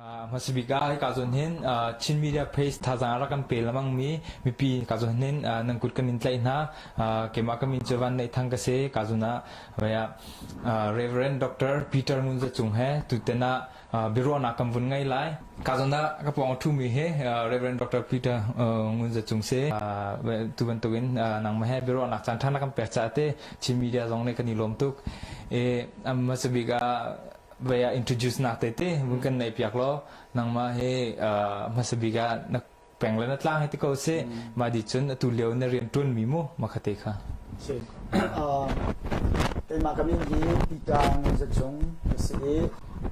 Hmasa bik ah hika zawn hin Chin Media Page thazaang a rak kan pe lengmang mi mipi ka zawn hin nan kut kan in tlaih hna. Keimah ka min cu Van Neih Thang ka si. Ka zawn ah Reverend Dr. Peter Ngun Za Cung he tutan ah biaruahnak kan vun ngei lai. Ka zawn ah ka pawng a ṭhumi hi Reverend Dr. Peter Ngun Za Cung si. Tu bantukin nangmah he biaruahnak caan ṭha na kan pek caah te Chin Media zong nih kan i lawm tuk. Hmasa bik ah vei ah introduce nak tete vun kan neih piak law nangmah hi hmasa bik ah na peng le na tlang hi ti ko si mah di cun atu lio na rian ṭuan mi mu ma kha te kha. Si. Keimah ka min hi Peter Ngun Za Cung ka si i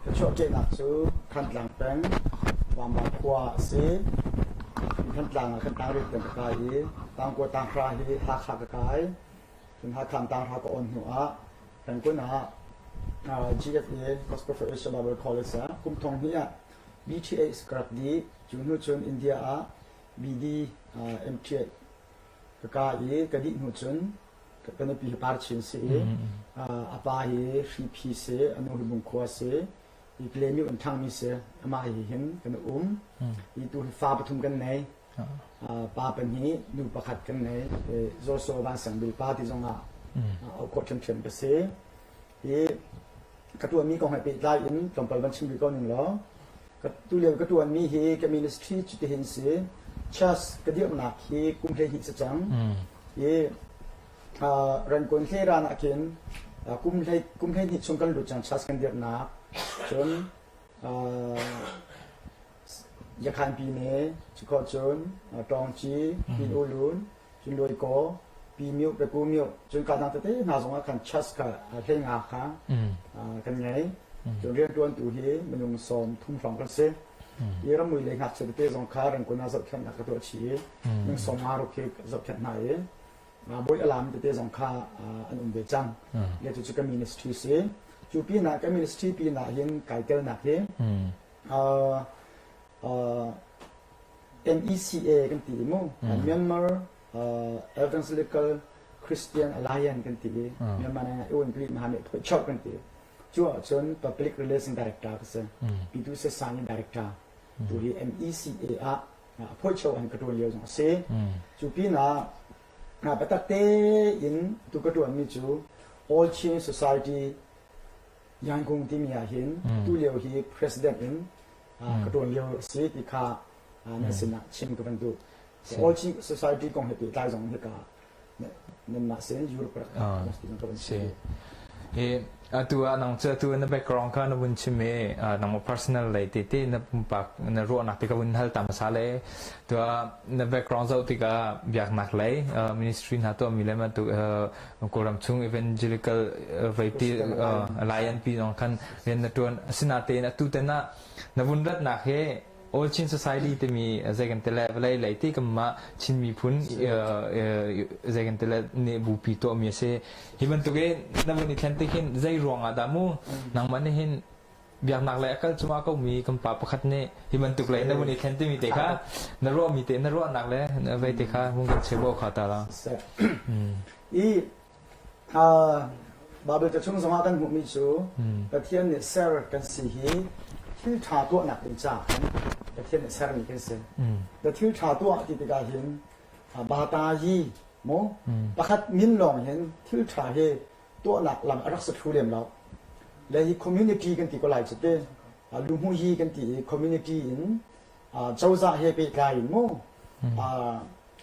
ka chuahkehnak cu Thantlang peng Vamba khua a si. Thantlang ah kan tang riat ka kai i tangkua tanghra hi Hakha ka kai. Cun Hakha tanghra ka on hnu ah Rangoon ah GFA Gospel for Asia Bible College ah kum thong hnih ah BTH ka rak dih. Cu hnu cun India ah BD MTH ka ka i ka dih hnu cun ka nupi hi Parchin si i a pa hi Hriphi si, a nu hi Bungkhua si, i Klemyu in ṭhangmi si. Amah hi hin kan um. I tu hi fa pathum kan nei. Pa pahnih, nu pakhat kan ngei. Joshua Van Sang Bil pa ti zong ah auh khawh ṭhiamṭhiam ka si. Hi ka ṭuanmi kong he pehtlai in tlawmpal van chim rih ko ning law, ka tulio ka ṭuanmi hi ka ministry cutihin si. Church ka dirhnak hi kum 12 si cang. Hi Rangoon Hleran ah khin kum hlei kum 12 chung kan lut cang church kan dirhnak. Cun Yakhan Pyine, cukhawh cun Tawngci, Pin U Lun, cun Luaikaw, Pi Myo, Peku Myo, cun ka dang tete hna zongah khan church kha hleinga kha kan ngei. Cun rianṭuantu hi minung 30 hrawng kan si. Hi ramui lei ngakchia tete zong kha Rangoon ah zohkhenhnak ka tuah chih i minung 50 ruk hi zohkhenh hna i bawi alam tete zong kha an um ve cang. Le cucu ka ministry si. Cu pinah ka ministry pinah hin kai telnak hi MECA kan ti i mu Myanmar Evangelical Christian Alliance kan ti i Myanmar Evangelical Mahameh Phoi kan ti. Cu ahcun Public Relation Director ka si. Pitu Sesani Director. Tu hi MECA ah Phoi an ka ṭuan lio zong a si. Cu pinah biatak tein tu ka ṭuanmi cu All Chin Society Yangon timi ah hin tu lio hi president in ka ṭuan lio a si ti kha nan sinah chim ka van duh. All Chin Society kong he pehtlai zong hika nanmah sin Europe rak ka van chim. Hi atu ah nang cu atu na background kha na vun chim i nangmah personal lei tete na pumpak na ruahnak te ka vun hal ta hmasa le tu ah na background zoh tikah biaknak lei ministry hna tuahmi le bantuk Kawlram chung evangelical veipi alliance pi zong khan rian na ṭuan. Asinain atu tan ah na vun ratnak hi All Chin Society timi zei kan tele vawlei lei ti kanmah Chin miphun zei kan tele nih bupi tuahmi a si. Hi bantuk in na vun i thlen tik hin zei ruang ah dah mu nangmah nih hin biaknak lei a kal cuma ko mi kan pa pakhat nih hi bantuk lei na vun i thlen timi te kha na ruahmi te na ruahnak le vei te kha hung kan cheu kha ta la. I Baibal ca chung zongah kan hmuhmi cu Pathian nih ser kan si hi thil ṭha tuahnak ding caah khan Pathian nih sermi kan si. Na thil ṭha tuah ti tikah hin bata yi mu pakhat min lawng hin thil ṭha hi tuahnak lam a rak si thlu lem lo. Le hi community kan ti ko lai cu te luhmuh hi kan ti i community in cozah he pehtlai in mu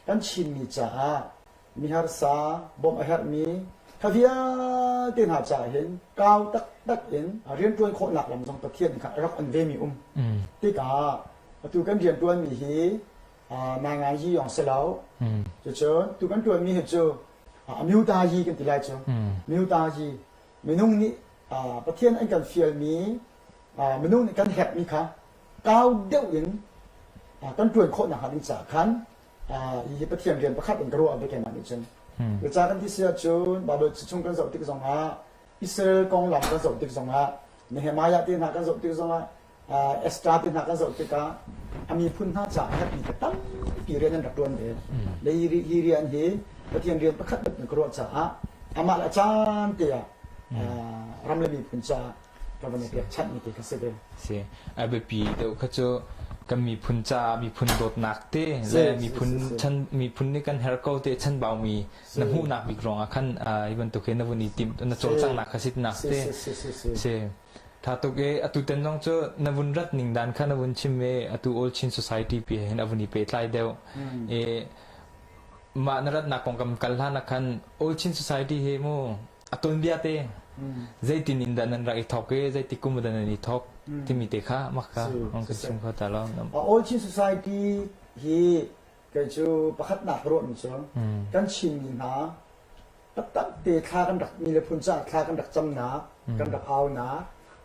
kan Chinmi caah miharsa bawmh a herhmi kha vialte hna caah hin kau taktak in rianṭuan khawhnak lam zong Pathian kha a rak on vemi um. Tikah atu kan rianṭuanmi hi nai yi yong si lo. Cucun tu kan ṭuanmi hi cu amyuta yi kan ti lai cu. Myuta yi minung nih Pathian an kan fialmi minung nih kan herhmi kha kau deuh in kan ṭuan khawh nakhnga ding caah khan hi Pathian rian pakhat in ka ruah ve keimah nih cun. Cucaah kan ti si ahcun Baibal chung kan zoh tik zongah Israel konglam kan zoh tik zongah Nehemiah te hna kan zoh tik zongah Esther te hna kan zoh tikah a miphun hna caah herhmi kha tampi rian an rak ṭuan ve. Le hi rian hi Pathian rian pakhat bantuk ka ruah caah amah le a caan te ah ram le miphun caah. ka van i pekchanh mi te kha si ve. Si. A biapi deuh kha cu kan miphun caah miphun dawtnak te le miphun chan miphun nih kan herh ko te chanbau mi na hmuhnak bik ruangah khan hi bantuk hi na vun i tim na cawlcanghnak kha si nak te si. Tha tuk e atu ten zong cu na vun rat ning dan kha na vun chim e atu All Chin Society pi hin a vun i pehtlai deuh e mah na ratnak kong kam kal hlan ah khan All Chin Society he mu a tuanbia te zeitin in dah nan rak i thawk i zeiti kum dah nan i thawk timi te kha mak kha on kan chim kho ta lo. All Chin Society hi kei cu pakhatnak ruahmi cu kan Chinmi hna taktak te thla kan rak mi le phun caah thla kan rak camnak kan rak aunak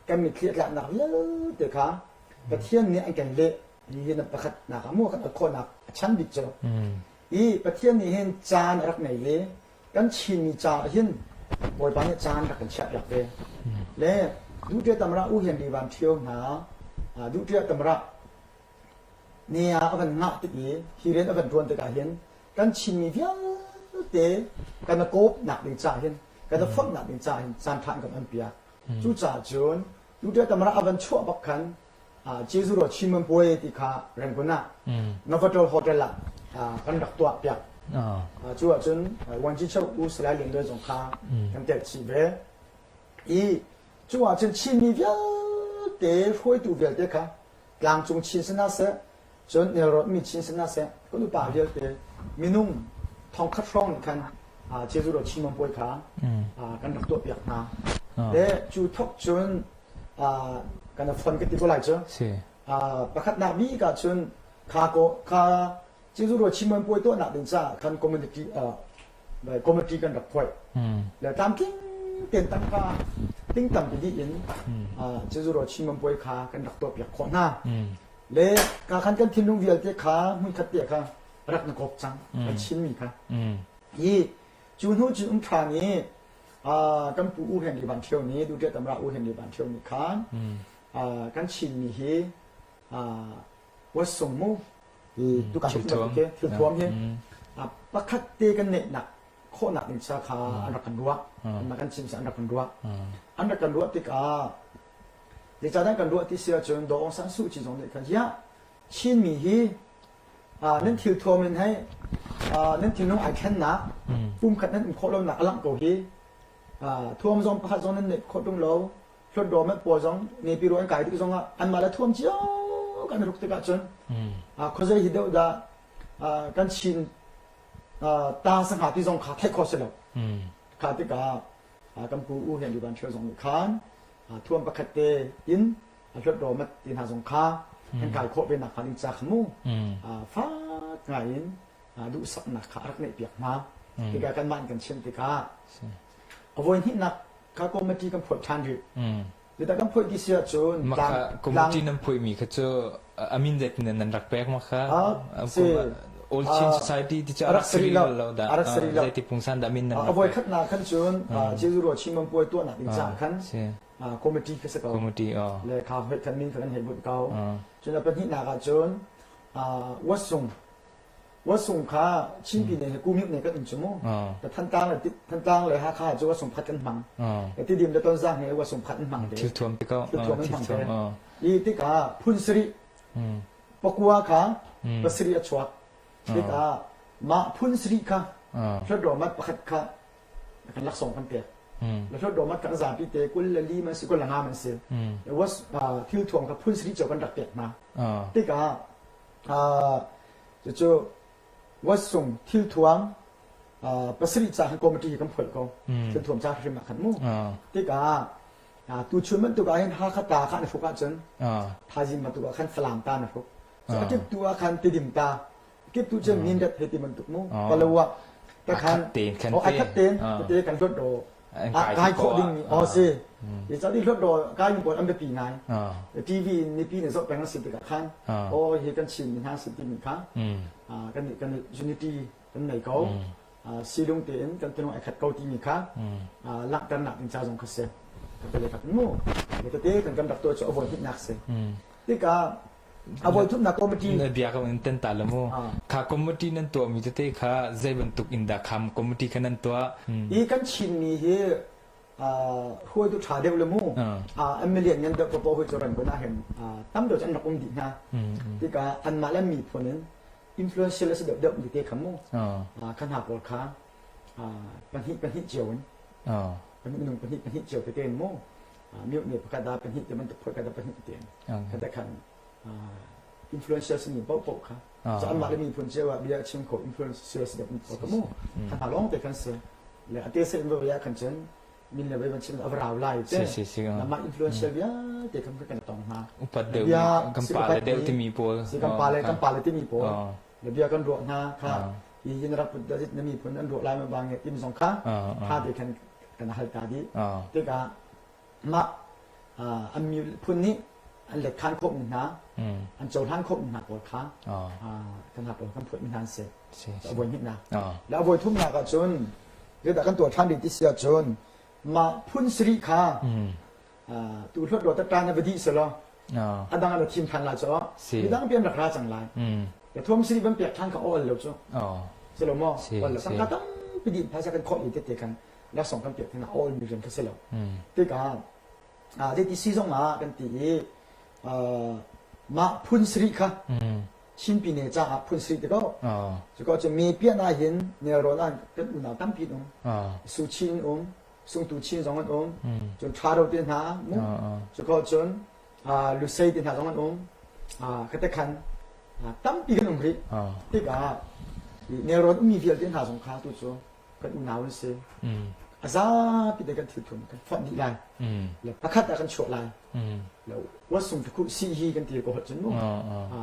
kan mitthli a tlaknak vialte kha Pathian nih an kan leh hi hin pakhatnak ah mu kan ot khawhnak a chan bik cu i Pathian nih hin caan a rak nei i kan Chinmi caah hin Bawipa nih caan rak kan chiahpiak ve. Le duhṭia tamra u hian ri van ṭhio hna duhṭia tamra ni ah a van ngah tik i hi rian a van ṭuan tikah hin kan Chinmi vialte kan i kawpnak ding caah hin kan i fonhnak ding caah hin caan ṭha an kan on piak. Cucaah cun duhṭia tamra a van chuah bak khan Jesuh ro Chin Puai ti kha Rangoon ah Novotel Hotel ah kan rak tuah piak. Cu ahcun Wanji Chok U Salai Lian Doi zong kha kan telh chih ve. I cu ahcun Chinmi vialte hruaitu vialte kha tlangcung Chin si hna seh, cun nelrawn mi Chin si hna seh, kan upa vialte minung thongkhat hrawng nih khan Jesuh ro Chin Puai kha kan rak tuah piak hna. Le cu thok cun kan fon ka ti ko lai cu. Pakhatnak bik ah cun kha ko kha Jesuh ro Chin Puai tuahnak ding caah khan community committee kan rak phuai. Le tlamtling ten tangka ting tampi dih in Jesuh ro Chin Puai kha kan rak tuah piak khawh hna. Le ka khan kan thinlung vialte kha hmunkhat te kha rak na kop cang kan Chinmi kha. Hi cu hnu cun um ṭhan i kan pu U Henry Van Ṭhio nih Duhṭiat Tamra U Henry Van Ṭhio nih khan kan Chinmi hi Wasung mu hi tuka thil thuam hi pakhat te kan neihnak khawhnak ding cha kha an rak kan ruah an kan chim an rak kan ruah an rak kan ruah tikah zeicahdah kan ruah ti si ahcun Daw Aung San Suu Kyi zong nih khan hiah Chinmi hi nan thil thuam in hei nan thinlung ai thlennak pumkhat nan um khawh lonak a langh ko hi thuam zong pakhat zong nan neih khawh ṭung lo hlawtdaw mat pawl zong nepi ro an kai tik zongah anmah le thuam cio kan ruk tikah cun khuazei hi deuh dah kan Chin ta sangha ti zong kha theih khawh si lo kha tikah kan pu U Hen Van Ṭhio zong nih khan thuam pakhat te in hlawtdaw mat ti hna zong kha kan kai khawh ve nak hnga ding ca kha mu fak ngai in duhsaknak kha a rak neih piak hna tikah kanmah in kan chim tikah a voi hnihnak kha committee kan phuah ṭhan rih Zeicah kan phuah ti si ahcun Maka committee nan phuahmi kha cu a min zeitin nan rak pek ma kha Old Chin Society ti cu a rak si rih lo dah zeiti pungsan dah min nan rak a voi khatnak khan cun Jesuh ro Chin puai tuahnak ding caah khan committee kha si ko. Committee oh. Le kha hoi khan min kha kan hei bunh ko. Cun a pahnihnak ah cun Wasung Wasung kha Chinpi ne he Kumyuk ne kan um cu mu. Ta Thantlang le Thantlang le Hakha cu Wasung phat kan hmang. Tidim le Tonzang he Wasung phat an hmang te. Thil thuam te ko. Thil thuam an hmang te. I tikah phun sarih pakua kha pasarih a chuak. Tikah mah phun sarih kha hlat mat pakhat kha kan laksawng kan pek. Le hlat mat kan zapi te kul le li man si kul le nga man si. Was thil thuam kha phun sarih cio kan rak pek hna. Tikah cucu Wasung thil thuam pasarih ca khan committee hi kan phoih ko. Thil thuam ca hrim ah khan mu. Tikah tuchun bantuk ah hin Hakha ta kha an hruk ahcun thaizing bantuk ah khan Falam ta na hruk. So a kiptu ah khan Tidim ta kiptu cun Mindat he ti bantuk mu. Palawa ta khan oh a khat ten tete kan hlot do kai khawh ding mi oh si. I ca di hlot do kai mi pawl an biapi ngai. TV in mipi nih zoh peng an si tikah khan oh hi kan Chin mi hna si ti mi kha kan kan unity kan nei ko. Silung tein kan tinung ai khat ko timi kha langhternak ding ca zong kha si. Ka le khat mu. Tete kan kan rak tuah cu a voi hnihnak si. Tikah a voi thumnak committee na bia ka in ten ta la mu. Kha committee nan tuah mi tete kha zei bantuk in dah kham committee kha nan tuah? I kan Chinmi hi Hruaitu ṭha deuh le mu an milian ngan deuh paoh hui cu Rangoon ah hin tam deuh cu an rak um dih hna. Tikah anmah le miphun in influential a si deuh deuh mi te kha mu kha hna pawl kha pahnih pahnih cio in minung pahnih pahnih cio tete in mu miohne pakhat ah pahnih te bantuk phoi khat ah pahnih te in kha khan influential simi paohpaoh kha cu anmah le miphun cio ah bia chim kho influential si deuh paoh kha mu kha hna lawng te khan si le a te se in va khan cun min le vai chim a rau lai te mah influential vialte kan kan tong hna upat deuh kan pa le deuh timi pawl si kan pa le kan pa le timi pawl le bia kan ruah hna kha hi hin rak put da na miphun an ruah lai ma bang tim zong kha tha te khan kan hal ta di tikah mah an miphun nih an let khan khawh mi hna an cohlan khawh mi hna pawl kha kan hna pawl kan phuat mi hna an si a voi hnihnak le a voi thumnak ahcun zeidah kan tuah ṭhan rih ti si ahcun mah phun sarih kha tu hlot lo ta na va dih selaw a dang an thim ṭhan lai cu midang pian rak ra cang lai le thuam sarih van pek ṭhan kha awl lo cu si lo maw awl lo tangka tampi dih phaisa kan khawh i tete khan laksawng kan pek thina awl mi rian kha si lo tikah zeiti si zong ah kan ti i mah phun sarih kha Chin pine caah phun sarih ti ko. Cu ko cu mi pian ah hin nelrawn ah kan unau tampi an um. Su Chin um, Sungtu Chin zong an um, cun Tharo te hna mu. Cu ko cun Lusei te hna zong an um. Khate khan tampi kan um rih. Tikah nelrawn ummi vialte hna zong kha tu cu kan unau an si. A zapi te kan thilthum kan fonh dih lai. Le pakhat ah kan chuah lai. Lo wasung tukhu si hi kan ti ko hot cun mu.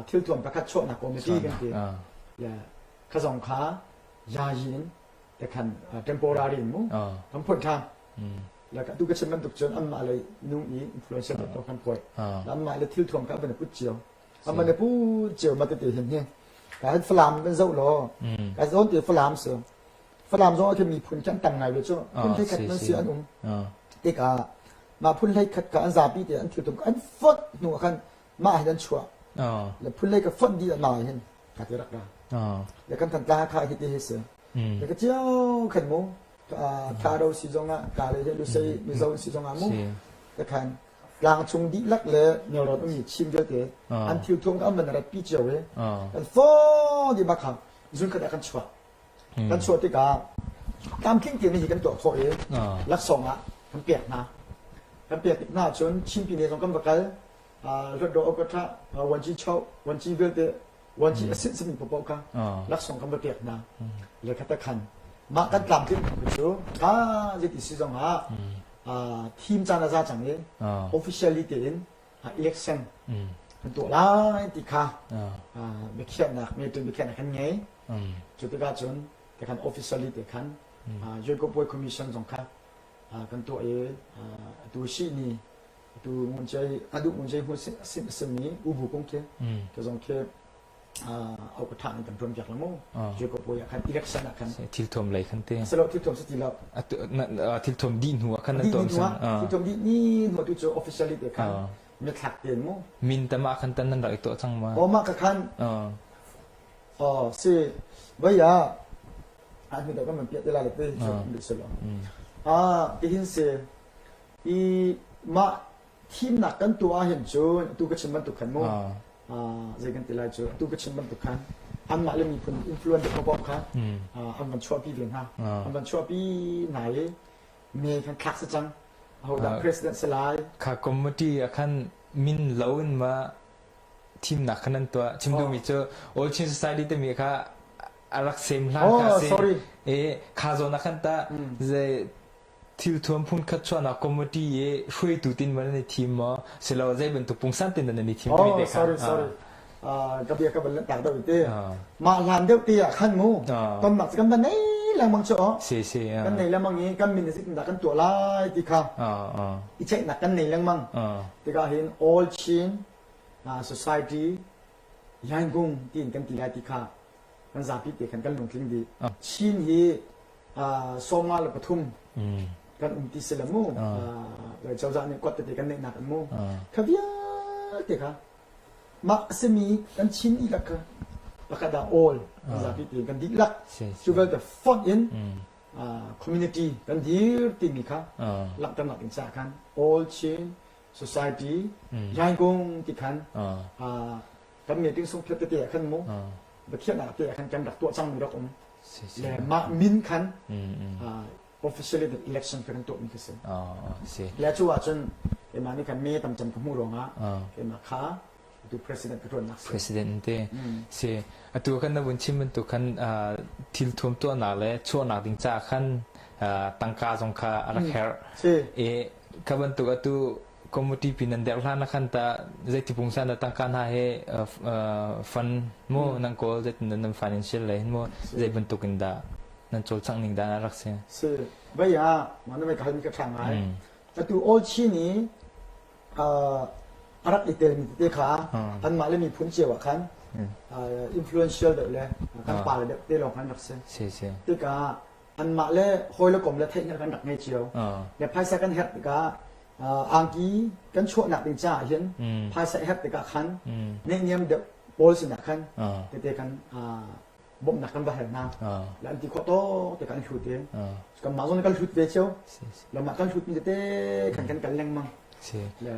Thil thuam pakhat chuahnak committee kan ti. Le kha zong kha yayi in te khan temporary in mu. Kan phun than. Le ka tu ka chim bantuk cun anmah le nung i influencer to kan phuai. Anmah le thil thuam kha van put cio. Anmah le put cio ma tete hin hi. Ka hin Falam kan zoh law. Ka zawn te Falam si. Falam zong ah khin miphun kan tam ngai ve cu. Phun hlei khat man si an um. Tikah mah phun hlei khat ka an zapi te an thil tum an fonh hnu ah khan mah hin an chuah. Le phun hlei ka fonh dih mah hin ka ti rak ra. Le kan than tla kha hi ti hi si. Le ka cio khan mu Tharo si zong ah ka le he Lusei Mizo si zong ah mu te khan tlang chung dihlak le nelrawn ummi Chin vialte an thil thuam ka an van rat pi cio i kan phone di bak kha zun khat ah kan chuah. Kan chuah tikah tlamtling tein hi kan tuah khawh i laksawng ah kan pek hna. Kan pek tik hna ahcun Chin pine zong kan va kal. Hluatdaw Okatra, Wanci Cho, Wanci vialte, Wanci a sin simi paohpaoh kha laksawng kan va pek hna. Le kha khan mah kan tlamtlinh cu tha zeiti si zong ah thim caan a za cang i officially tein election kan tuah lai ti kha biakhiahnak meeting biakhiahnak kan ngei. Cu tikah cun te khan officially te khan Yuekawpawi Commission zong kha kan tuah i atu sihni atu ngunchei adu ngunchei hmun sin simi ubu kong khi ke zong khi au ka tha in kan tuan piak la mu Yuekawpawi ah khan election ah khan thil thuam lei khan te selo thil thuam si ti lo thil thuam dih hnu ah khan nan tuam san thil thuam dih ni hnu tu cu officially te khan mithlak ten mu min tam ah khan tan nan rak i tuah cang ma o ma ka khan Aw si voi ah a hnu deuh kan van piah te lai le te cu bi si lo. Ah tihin si i mah thimnak kan tuah ahhin cun atu ka chim bantuk khan mu ah zei kan ti lai cu atu ka chim bantuk khan anmah le miphun influence paoh kha an van chuahpi ve hna. An van chuahpi hna i me kan thlak si cang. Ahodah president si lai? Kha committee ah khan min lo in ma thimnak kha nan tuah chim duhmi cu All Chin Society timi kha a rak sem hlan kha si e kha zawn ah khan ta zei thil thuam phun khat chuahnak committee i hruaitu tin man nan i thim maw silo zei bantuk pungsan tin nan i thim timi te kha sorry sorry ka bia ka van tak deuh te mah hlan deuh te ah khan mu tonnak kan van nei lengmang chu si si kan nei lengmang i kan min zik kan tuah lai ti kha i cheihnak kan nei lengmang tikah hin All Chin Society Yangon tiin kan ti lai ti kha kan zapi te khan kan lungtling dih. Chin hi 53 kan um ti si le mu cozah nih kuat tete kan neihnak an mu kha vialte kha mah a simi kan Chin dihlak kha pakhat ah all kan zapi te kan dihlak cu vialte fonh in. community kan dir timi kha langhternak ding caah khan All Chin Society Yaingkung ti khan kan meeting sung phiat tete ah khan mu biakhiahnak te ah khan kan rak tuah cangmi rak um le mah min khan officially election kan tuahmi khi si. Le cu ahcun keimah nih khan me tam cem ka hmuh ruangah keimah kha atu president ka ṭuannak si. President te si. Atu kan na vun chim bantuk khan thil thuam tuahnak le chuahnak ding caah khan tangka zong kha a rak herh. Si. E kha bantuk atu committee pi nan derh hlan khan ta zeiti pungsan da tangka hna he fund mu nan kawl zeitin nan financial lei hin mu zei bantuk in dah nan cawlcangh ning dah rak si? Si. Vai ah mah na ka hal mi ka ṭha ngai. Atu All Chin i a rak i telmi tete kha anmah le miphun cio ah khan influential deuh le kan pa le deuh te lawng khan rak si. Si si. Tikah anmah le hawi le kom le theihnak kan rak ngei cio. Le phaisa kan herh tikah angki kan chuahnak ding caah hin phaisa herh tikah khan neihniam deuh pawl sinah khan tete kan bawmhnak kan va hal hna. Le an ti khawh tawk te kan hlut i kanmah zong kan hlut ve cio. Le mah kan hlut mi tete khan kan kal lengmang. Le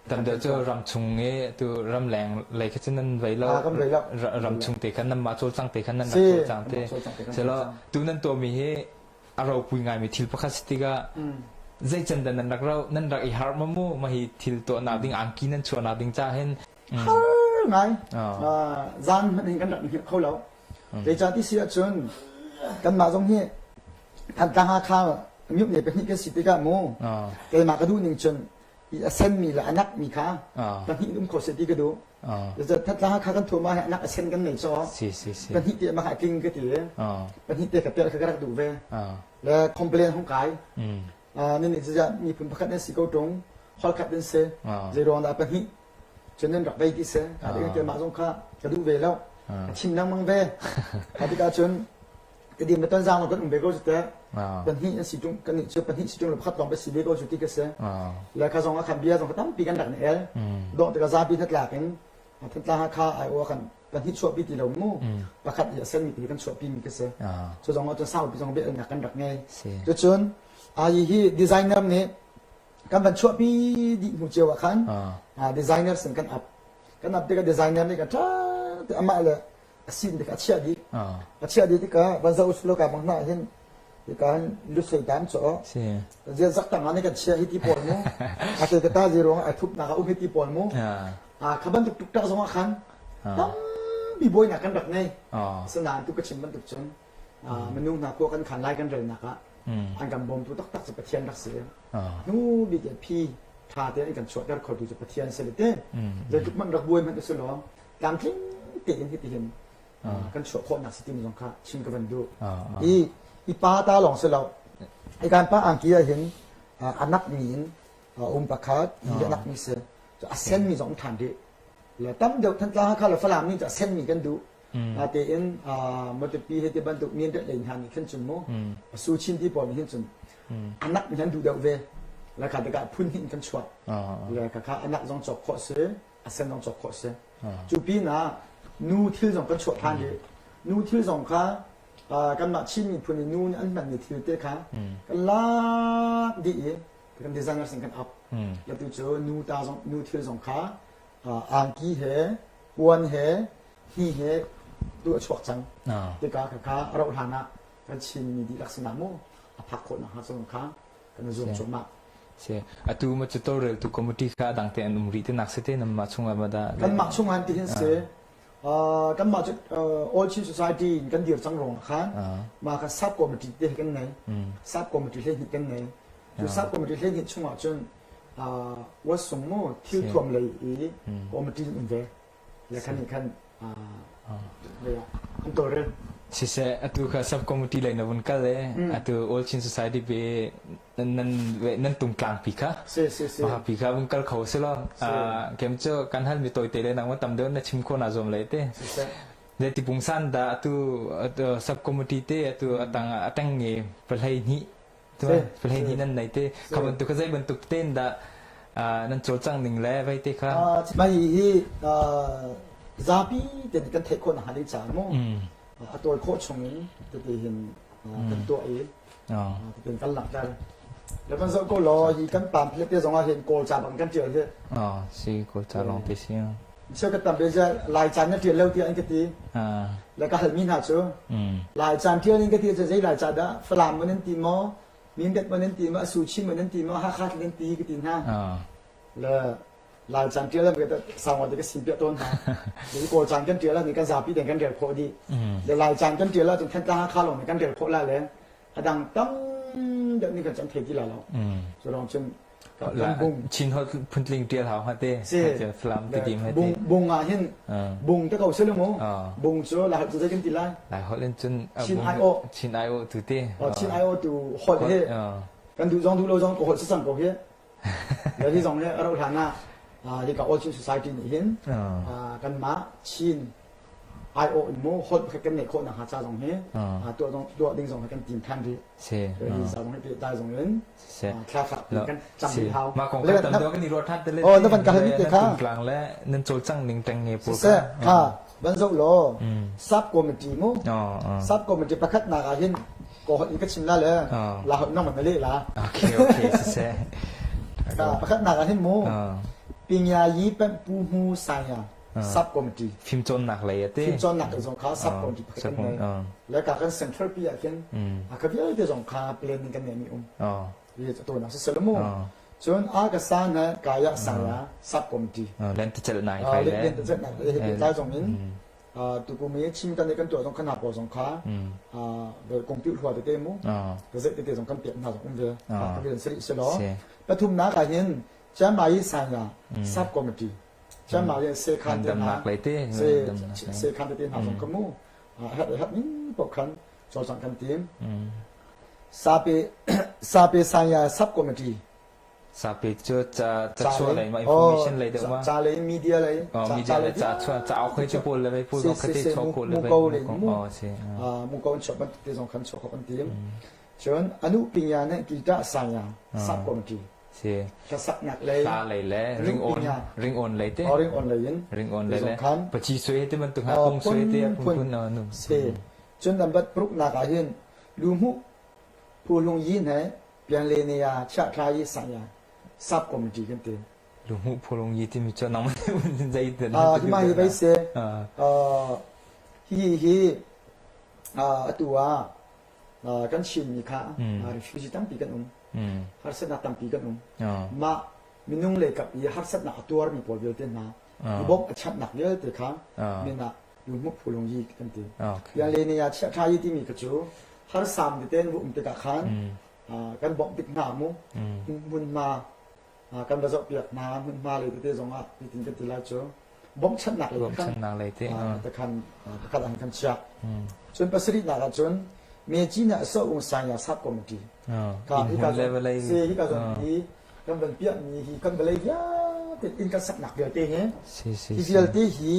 Tam deuh cu ram chung i tu ramleng lei kha cun nan vei lo. Kan vei lo. Ram chung te khan nan mah cawlcang te khan nan rak cawlcang te. Selo tu nan tuahmi hi a ropui ngaimi thil pakhat si tikah zei can dah nan rak ro nan rak i harh ma mu ma hi thil tuahnak ding angki nan chuahnak ding ca hin Har ngai. Zan hmanh hin kan rak hngilh kho lo. Zeicah ti si ahcun kanmah zong hi Thantlang Hakha myup ne pahnih kan si tikah mu keimah ka duh ning cun i a senmi le a nakmi kha pahnih um kho seh ti ka duh. Thantlang Hakha kan thuam ah a nak a sen kan nei caw. Pahnih te mah tling ka ti. Pahnih te ka pel kha ka rak duh ve. Le complain hong kai. Nan nih ziah miphun pakhat nan si ko ṭung hol khat nan si. Zei ruang dah pahnih cun nan rak vei ti si. Kha ding keimah zong kha ka duh ve lo. Ka chim lengmang ve. Kha tikah cun Tedim le Tonzang lawng kan um ve ko cu teh. Pahnih an si ṭung kan nih cu pahnih si ṭung le pakhat lawng kan si ve ko cu ti ka si. Le kha zong ah khan bia zong kha tampi kan rak ni el. Dawh tikah zapi hnatlak in Thantlang Hakha ai-aw kan pahnih chuahpi ti lo mu. Pakhat i a senmi ti kan chuahpi mi ka si. Cu zong ah cun saupi zong bia elnak kan rak ngei. Cucun ai hi designer nih kan van chuahpi dih hnu cio ah khan designer sin kan up. Kan up tikah designer nih kan ṭha te amah le a sin tikah a chiah dih. A chiah dih tikah van zoh usilo ka bang hna hin hika hin lusei tam cho zia zak tang ah nih kan chia hi ti pawl mu a te ka ta zi ruang a thup nak a um hi ti pawl mu a kha bantuk tuktak zong ah khan tampi buainak kan rak ngei asinain tu ka chim bantuk cun minung hna khua kan khan lai kan relnak ah an kan bawmtu taktak cu Pathian rak si hnu bik phi tha te an kan chuahter khotu cu Pathian si le te zeitluk hmanh rak buai hmanh usulaw tlamtling tein hitihin kan chuah khawhnak si timi zong kha chim ka van duh. I i pa ta lawng si lo. I kan pa angki ah hin anak mi in um pakhat i anak mi si. A sen mi zong than dih. Le tam deuh Thantlang Hakha le Falam nih a sen mi kan duh. Natein Matupi he ti bantuk mian lei hna nih khan cun mu su chin ti pawl nih hin cun anak mi han duh deuh ve. Le kha tikah phun hin kan chuah. Le kha kha anak zong cawk khawh si. A sen zong cawk khawh si. Cu pinah nu thil zong kan chuah ṭhan rih. Nu thil zong kha kanmah Chin miphun i nu nih an hmanmi thil te kha kan lak dih i kan designer sin kan up. Atu cu nu ta zong nu thil zong kha angki he puan he hni he tu a chuak cang. Tikah kha a rauh hlan ah kan Chin mi dihlak sinah mu a phak khawh nakhnga zong kha kan i zuam cuahmah. Si. Atu ma cu tawlreltu committee kha adang te an um rih tinak si te nanmah chungah ma dah? Kanmah chungah ti hin si. Kanmah cu All Chin Society in kan dir cang ruangah khan mah kha sub committee te kan ngei. Sub committee 12 kan ngei. Cu sub committee 12 chungah cun wasung mu thil thuam lei i committee in um ve. Le khan nih khan an tawlrel. Siseh, atu kha sub committee lei na vun kal e. Atu All Chin Society pe nan nan tungtlang pi kha. Si si si. Mah pi kha vun kal kho si lo. Kem cu kan hal mi toite le nang tam deuh na chim kho na zuam le te. Siseh. Le ti pungsan da atu sub committee te atu atang atang nge pahlei hnih Pahlei hnih nan nei te. Kha bantuk kha zei bantuk tein dah nan cawlcangh ning le vei te kha? Mah hi zapi te kan theih khawh nakhnga ding caah mu a tawi khawh chung in tete hin kan tuah i. Tin kan langhter. Le van zoh ko law hi kan pamphlet te zong ah hin Kawl ca bang kan ṭial hi. Si Kawl ca lawng te si. Cheu ka tam be Lai caan na ṭial lo tiah an ka ti. Le ka halmi hna cu Lai caan ṭial in ka ti cu zei Lai ca dah Falam maw nan ti maw Mindat maw nan ti maw Asuchin maw nan ti maw Hakha nan ti ka ti hna. Le Lai caan ṭial an ka sangwa te ka sim piah tawn hna. Le Kawl caan kan ṭial ah kan zapi ten kan rel khawh dih. Le Lai caan kan ṭial ahcun Thantlang Hakha lawng nih kan rel khawh lai le a dang tam deuh nih kan cam thei ti lai lo. Cu lawng cun kan bung Chin holh phuntling ṭial hau hnga te. Falam tidim he te. Bung ah hin bung te ko selu mu. Bung cu Lai holh cu zei kan ti lai? Lai holh in cun Chin ai aw. Chin ai aw tu te. Chin ai aw tu holh he kan duh zong duh lo zong ka holh si cang ko hi. Hi zong hi a rauh hlan ah hika All Chin Society nih hin kanmah Chin aiawh in mu holh pakhat kan neih khawh nakhnga ca zong hi tuah zong tuah ding zong hi kan tim than rih. Hi za zong hi pehtlai zong in thla fak piin kan cam rih hau. Mah kong kan tam deuh kan i ruah than te le Oh na van ka hal te kha. Tlang le nan cawlcang ning teng nge pawl kha. Kha van zoh law sub committee mu sub committee pakhat nak ah hin ko holh in ka chim la le la holh nang na leh la. Okay okay siseh. Pakhat nak ah hin mu pingya yi pen pu mu saya sub committee fimcawnnak lei ate fimcawnnak zong kha sub committee pakhat kan nei le ka kan central pi ah khin a ka vialte zong kha planning kan nei mi um i to nak si selamu cun a ka sa na kaya saya sub committee len te cel nai phai le len te cel nai he tlai zong in tukum i Chin kan i kan tuah zong kan hna pawl zong kha kong pi hua tete mu ka zeih tete zong kan pek hna zong um ve ka rian sari si law pathumnak ah hin Chiang Sanya sub committee Chiang Mai sekhan te hna sekhan tete hna zong ka mu hat hat ning pok khan cawlcang kan tim sape sape sanya sub committee Sape cu ca ca chuah lei ma information lei deuh ma ca lei media lei media lei ca chuah ca au khoi chu pawl le pawl zong khate chuah kho le mu ko le mu mu ko chuah ban te zong khan chuah kho kan tim cun anu pinya ne kita sanya sub committee si hlasak nak lei hla lei le ring on ring on lei te ring on lei in ring on lei le pachi sui te bantuk ha kong sui te phun phun nu si cun nambat pruk nak ah hin lu mu phu lung yin he Pian le ne ya chia thla yi sa ya sub committee kan ti. Lungmuh phulung yi timi cu nangmah nih zei te Ah hi ma hi vai se hi hi atu ah kan Chin mi kha refugee tampi kan um. Harsatnak tampi kan um. Mah minung le kap i harsatnak a tuar mi pawl vialte hna i bawmh a chanhnak vialte kha min ah lungmuh phulung yi kan ti. Pian le ne ya chia thla yi timi kha cu harsam tete um tikah khan kan bawmh tik hna mu hmunhma kan va zohpiak hna hmunhma lei tete zong ah hitin kan ti lai cu bawmhchanhnak lei bawmhchanhnak lei te takhan pakhat an kan chiah cun pasarihnak ah cun Mechi na so ung sanya sub committee ka hika se hika zon hi kan van piah mi hi kan vawlei vialte in kan saknak vialte hi hi vialte hi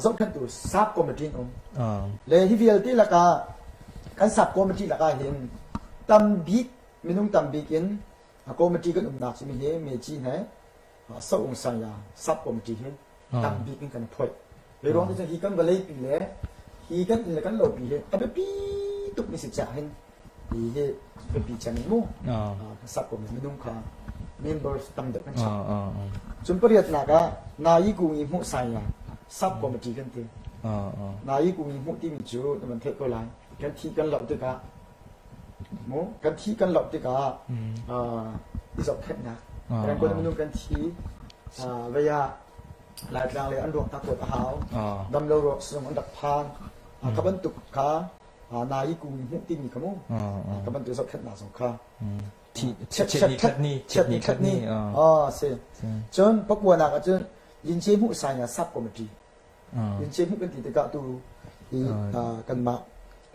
zohkhenhtu sub committee in um le hi vialte lakah kan sub committee lakah hin tambik minung tambik in committee kan umnak cu hi Mechi he Soung Saya sub committee hi tambik in kan phoih le ruang te hi kan vawlei pi le hi kan inn le kan lo pi hi a biapi tuk mi si cah hin hi hi biapi cem in mu sub committee minung kha members tam deuh kan chap. Cun pariatnak ah Nayi Kungi hmuh saya sub committee kan ti. Nayi Kungi hmuh timi cu na van theih ko lai. Kan thi kan loh tikah mu kan thi kan loh tikah i zohkhenhnak. Kan kun minung kan thi vei ah Laitlang le an ruak ta kuat a hau. Dam lo ruak sung an rak phan. Ka bantuk kha Nayi Kungi hmuh timi kha mu. Ka bantuk zohkhenhnak zong kha. Chiatni chiatni khatni si cun pakuanak ah cun Yinche hmuh sanya sub committee Yinche hmuh kan ti tikah tu hi kanmah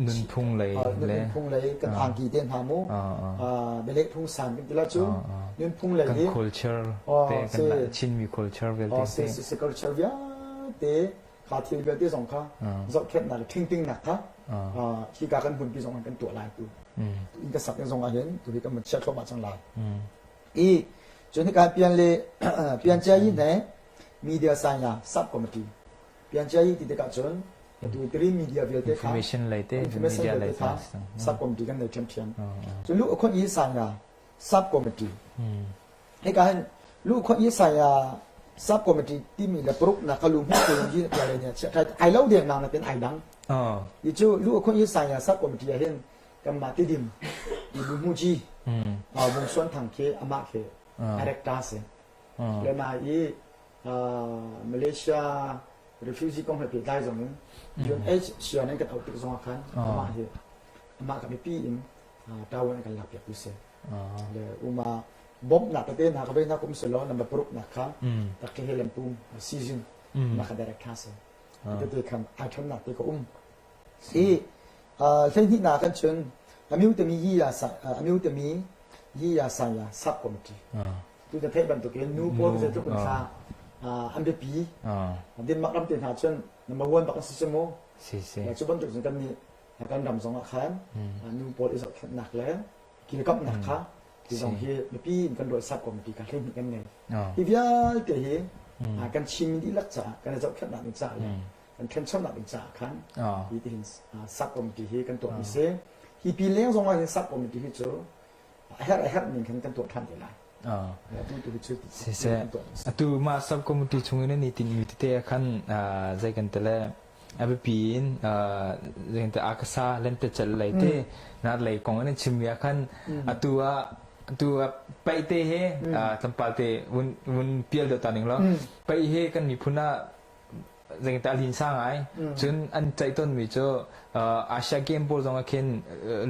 nunphung lei nunphung lei kan angki te hna mu beleh phung san kan ti la cu nunphung lei kan culture te kan Chinmi culture vialte si si culture vialte kha thil vialte zong kha zohkhenhnak le ṭhingtingnak kha hika kan hmunpi zong kan tuah lai tu in ka sak zong ah hin tu hi kan chiah thluahmah cang lai i cun hika pian le pian cia yi ne media sanya sub committee pian cia yi ti tikah cun. Atu tiri media vialte kha information lei te information media lei vialte kha sub committee kan nei ṭhiamṭhiam. Cu lu akhon i sanya sub committee. Hika hin lu akhon i sanya sub committee timi le paruk na ka lu hmu ko yi tia le nia chia ai lo deng nang na ten ai dang. I cu lu akhon i sanya sub committee ah hin kanmah tidim i bu hmu ji Vung Suan Thang khi amah khi director si. Le mah i Malaysia refugee kong he pehtlai zong in UNHCR nan kan auh tik zong ah khan amah hi amah ka mipi in tawon an kan lak piak tu si. Le uma bawmhnak tete hna ka vei hna kum selaw number paruk nak kha tak he lempum season na ka direct kha si. Tete khan ai thannak te ka um. I hleihnih na kan chun amyu tami yi ya sa amyu tami yi ya sa ya sub committee. Tu na theih bantukin nu pawl zeitluk in thla an biapi. Denmark ram te hna cun number one bak an si cu mu. Cu bantuk cun kan nih kan ram zong ah khan nu pawl i zohkhenhnak le kilkamnak kha ti zong hi mipi in kan ruah sub committee kha hleihnih kan ngei. Hi vialte hi kan Chin dihlak caah kan i zohkhenhnak ding caah le kan ṭhanchonak ding caah khan hi tihin sub committee hi kan tuahmi si. Hi pi leng zong ah hin sub committee hi cu a herh a herh ning khan kan tuah ṭhan te lai. Atu tu cu Siseh, atu mah sub committee chung in an i tinhmi tete ah khan zei kan tele a biapi in zei kan te akasa lentecelh lei te na lei kong in an chimmi ah khan atu ah atu ah paih te he tlawmpal te vun vun pial deuh ta ning law paih he kan miphun ah zeitin a linsa ngai. Cun an ceih tawnmi cu Asia Game pawl zong ah khin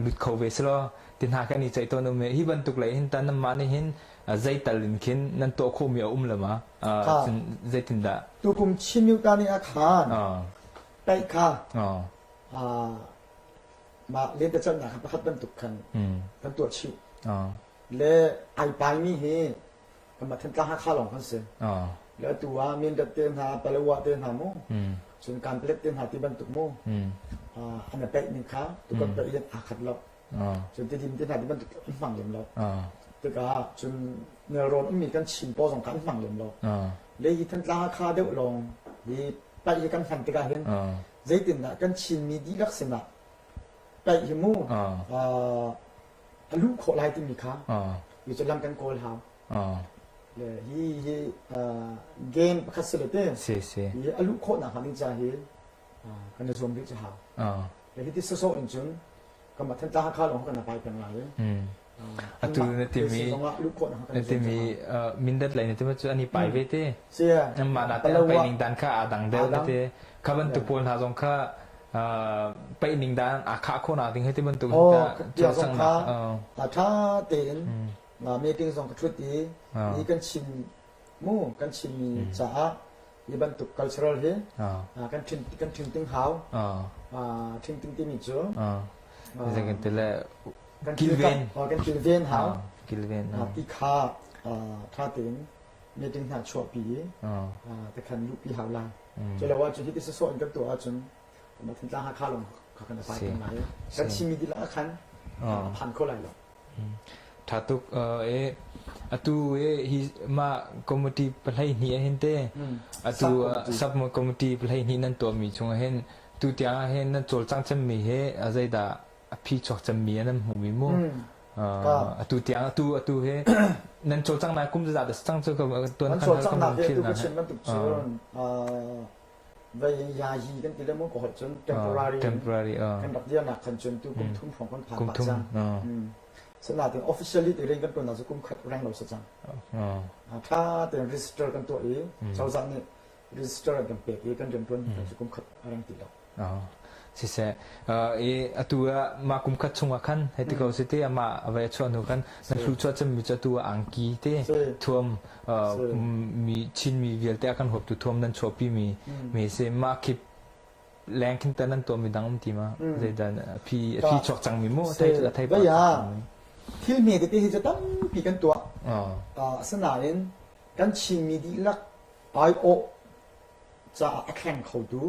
lut kho ve selaw ti hna kan i ceih tawn um i hi bantuk lei hin tan nanmah nih hin zeital in khin nan tuah khawhmi a um le ma? Cun zeitindah? Tukum Chin Myoka nih a khan paih kha mah lentecelhnak kha pakhat bantuk khan kan tuah chih. Le ai paimi hi kanmah Thantlang Hakha lawng kan si. Le atu ah Mindat te hna, Palawa te hna mu, cun Kanpalet te hna ti bantuk mu, an i peih ning kha tukot peih in aa khat lo. Cun Tidim te hna ti bantuk an hmang lem lo. Tikah cun nelrawn ummi kan Chin pawl zong kha an hmang lem lo. Le hi Thantlang Hakha deuh lawng hi paih hi kan hman tikah hin zeitindah kan Chinmi dihlak sinah paih hi mu a luh khawh lai timi kha hi cu lam kan kawl hau. Le hi hi game pakhat si le te hi a luh khawh nak hnga ding ca hi kan i zuam rih cu hau. Le hi ti sawsawh in cun kanmah Thantlang Hakha lawng kan pai peng lai. Atu na timi na timi Mindat lei na timi cu an i pai ve te. Mah na te an pai ning dan kha aa dang deuh na te. Kha bantuk pawl hna zong kha paih ning dan aa khah khawh nak ding he ti bantuk tiang zong kha ṭha tein meeting zong ka ṭhut i hi kan chim mu kan chimmi caah hi bantuk cultural hi kan ṭhin kan ṭhing ting hau ṭhing ting timi cu kan kilven kan kilven hau kilven ti kha ṭha tein meeting hna chuahpi i takhan luhpi hau lai Cu lo ahcun hiti sawsawh in kan tuah ahcun Thantlang Hakha lawng kha kan pai peng lai. Kan Chinmi dihlak ah khan a phan kho lai lo. Tha tuk e atu e hi ma committee pahlei hnih ah hin te atu sub committee pahlei hnih nan tuah mi chung ah hin tu tiang ah hin nan cawlcang cemmi he zeidah a phi chuak cemmi nan hmuh mi mu atu tiang atu atu he nan cawlcang nak kum zat cang cu tuan kan cawlcang nak he tu ka chim bantuk cun vai ya hi kan ti le mu ko cun temporary temporary kan rak dia nak khan cun tu kum thum hrawng kan phan pa cang sanatin officially te ring kan tuan cu kum khat reng lo sa cang tha te register kan tuah i cozah nih register kan pek i kan rian tuan cu kum khat reng ti lo Siseh, i atu ah mah kum khat chungah khan hei ti ko si te amah a vai a chuah hnu khan na hlu chuah cemmi cu atu ah angki te thuam mi Chinmi vialte a kan huaptu thuam nan chuahpi mi mi si mah khi leng khin tan nan tuahmi dang um ti ma zeidan a phi a phi chuak cangmi mu thei a thei pa thil hme tete hi cu tampi kan tuah asinain kan Chinmi dihlak aiawh caah a thleng khotu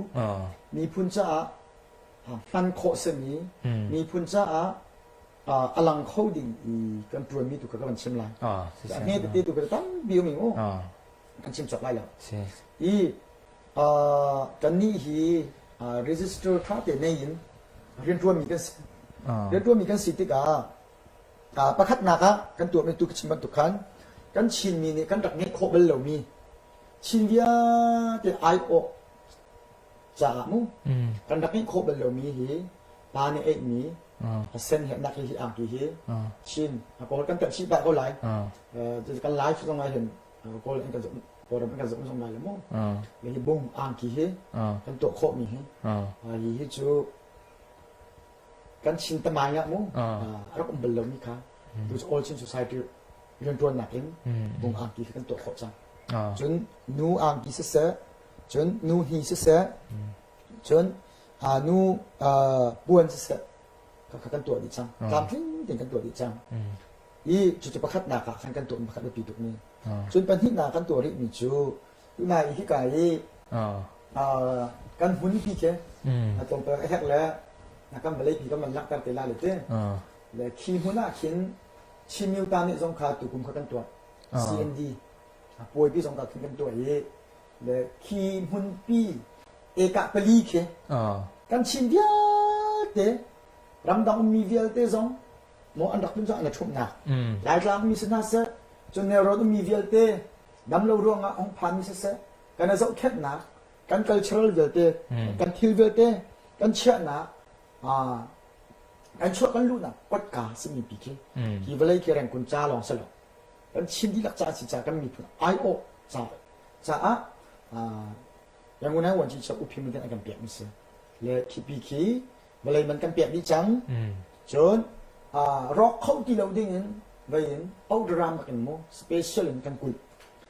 miphun caah hman khawh simi miphun caah a lang kho ding i kan ṭuanmi tu kha ka van chim lai. A hme tete tu kha tampi um u kan chim cawk lai lo. I kannih hi Register ṭha te nei in rianṭuanmi kan si. Rianṭuanmi kan si tikah pakhatnak ah kan tuahmi tu ka chim bantuk khan kan Chinmi nih kan rak ngeih khawh bal lomi Chin vialte aiawh caah mu kan rak ngeih khawh bal lomi hi pa nih eihmi a sen he nak hi angki hi Chin a kawl kan telh chih pah ko lai. Kan lai zong ah hin Kawl an kan Kawlram an kan zoh zong lai le mu. Le hi bung angki hi kan tuah khawh mi hi hi hi cu kan Chin tamai ah mu a rak um bal lomi kha tu cu All Chin Society rianṭuannak in bung angki khi kan tuah khawh cang. Cun nu angki siseh, cun nu hi siseh, cun nu puan siseh kha kan tuah dih cang. Tlamtling tein kan tuah dih cang. I cucu pakhatnak ah khan kan tuahmi pakhat biapi tukmi. Cun pahnihnak kan tuah rihmi cu tunai hika i kan hmunpi khi tlawmpal a herh le kan vawleipi kan van langhter te lai le ti. Le khi hmun ah khin Chin Myo nih zong kha tukum kha kan tuah. CND puaipi zong kha khin kan tuah i le khi hmunpi ekah pali khi kan Chin vialte ramdang ummi vialte zong maw an rak tlun cang an i ṭhumhnak Laitlang mi si hna seh cun nelrawn ummi vialte damlo ruangah hung phanmi siseh kan i zohkhenhnak kan cultural vialte kan thil vialte kan chiahnak kan chuah kan luhnak kotka simi pi khi hi vawlei khi rengkun ca lawng si lo kan Chin dihlak ca si ca kan miphun aiawh ca caah Yangon ai wan chi chap uphim in an kan pek mi si le khi pi khi vawlei man kan pek dih cang cun rawk kho ti lo ding in vei in powder ram in mu special in kan kulh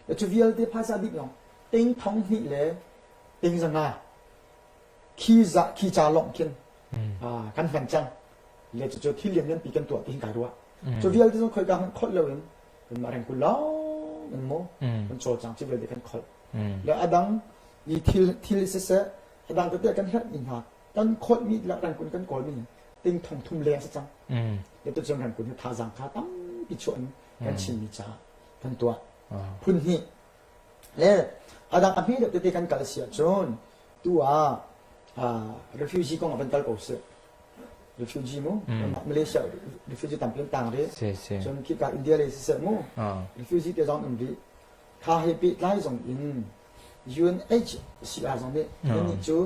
le cu vialte phaisa dih lawng ting thong hnih le ting zanga khi za khi cha long khin kan hman cang le cu cu thil lian lian pi kan tuah ti hin kai ruah cu vialte zong khoi ka kholh lo in kan mah reng kul lawng in mu kan cawlcang cu vialte kan kholh le adang i thil thil siseh adang tete kan herh mi hna kan kholhmi le rangkun kan kawlmi ting thong thum leng si cang le tu cun rangkun hi thazaang kha tampi chuah in kan Chinmi caah kan tuah phun hnih le adang a hme deuh tete kan kal si ahcun tu ah refugee kong ah van kal ko sih refugee mu Malaysia refugee tampi an tang rih cun khika India le siseh mu refugee te zong um rih kha he pehtlai zong in UNHCR zong nih nannih cu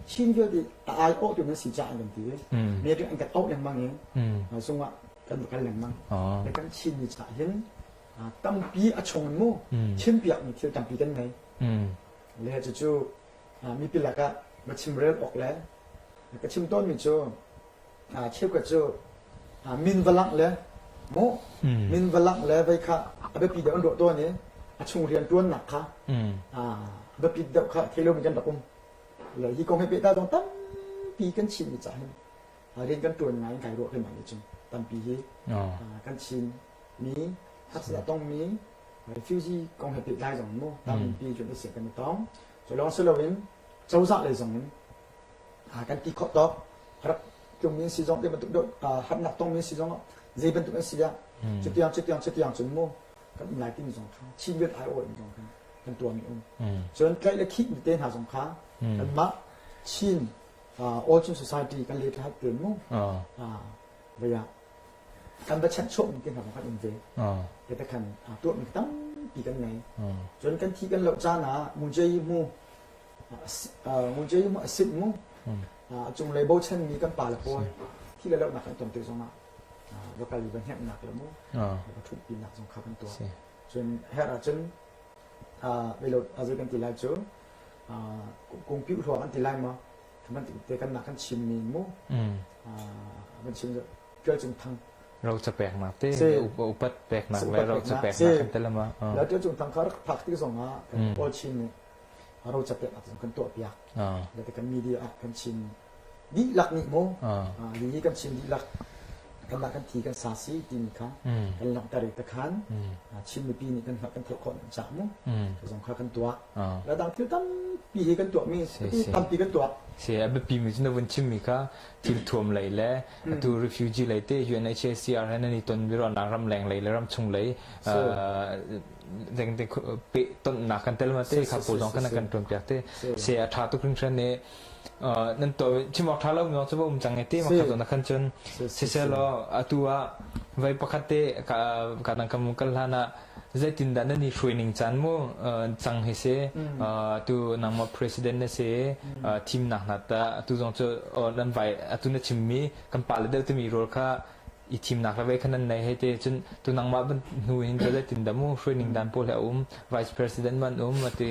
Chin vialte a aiawhtu nan si caah an kan ti i meeting an kan auh lengmang i zung ah kan va kal lengmang. Le kan Chinmi caah hin tampi a chung in mu chimpiakmi thil tampi kan ngei. Le cucu mipi lakah va chimrel awk le ka chim tawnmi cu cheukhat cu min va langh le mu min va langh le vei kha a biapi deuh an ruah tawn i a chung rian ṭuannak kha a biapi deuh kha thei lomi kan rak um le hi kong he pehtlai zong tampi kan Chinmi caah hin rian kan ṭuan ngai in kai ruah keimah nih cun tampi hi kan Chinmi harsat a tongmi refugee kong he pehtlai zong mu tampi cun a sia kan i tong cu lawng si loin cozah lei zong in kan ti khawh tawk rak tlungmi an si zong te bantuk deuh harnak tongmi an si zong zei bantuk an si ah cutiang cutiang cutiang cun mu kan um lai timi zong kha Chin vialte aiawh in zong khan kan tuahmi um cun tlaih le khih mi te hna zong kha kanmah Chin All Chin Society kan le thlai ten mu vaya kan va chanhchuah mi te hna zong kan um ve te te khan tuahmi tampi kan ngei cun kan thi kan loh caan ah mujai mu Ngun mu a sit mu. A cunglei bochanmi kan pa le pawl thi le lohnak kan ton tik zongah va kal i va hnemhnak le mu va ṭhutpinak zong kha kan tuah. Cun herh ahcun velo azei kan ti lai cu kungpi hluah kan ti lai maw bantuk te kan nak kan chimmi mu van chim Ṭial Cung Thang roca peknak te upat peknak le roca peknak kan telama la Ṭial Cung Thang kha rak phak tik zongah kan Paul Chin nih roca peknak zong kan tuahpiak. Le kan media ah kan chim dihlak nih mu hi kan chim dihlak kanmah kan thi kan sa si timi kha kan langhter i takhan Chin mipi nih kan hngalh kan theih khawh nan cah mu zong kha kan tuah. Le dang thil tampi hi kan tuahmi tampi kan tuah. Si a biapi mi cu na vun chimmi kha thil thuam lei le atu refugee lei te UNHCR he nan i ton biaruahnak ramleng lei le ramchung lei. zeng te pe tonnak kan tel ma te kha pawl zong kan kan tuan piak te se a tha tuk hringhran ne nan to chim awk tha lo mi cu um cang e te ma kha na khan cun siselaw atu ah vai pakhat te ka ka dang kam kal hlan ah zeitindah nan i hruai ning caan mu cang hi si tu nangmah president na si thimnak hna ta atu zong cu nan vai atu na chimmi kan pa le deuh timi rawl kha i thimnak le vei kha nan nei hei te cun tu nangmah ban hnu hin cu zeitindah mu hruai ning dan pawl he a um vice president man um ati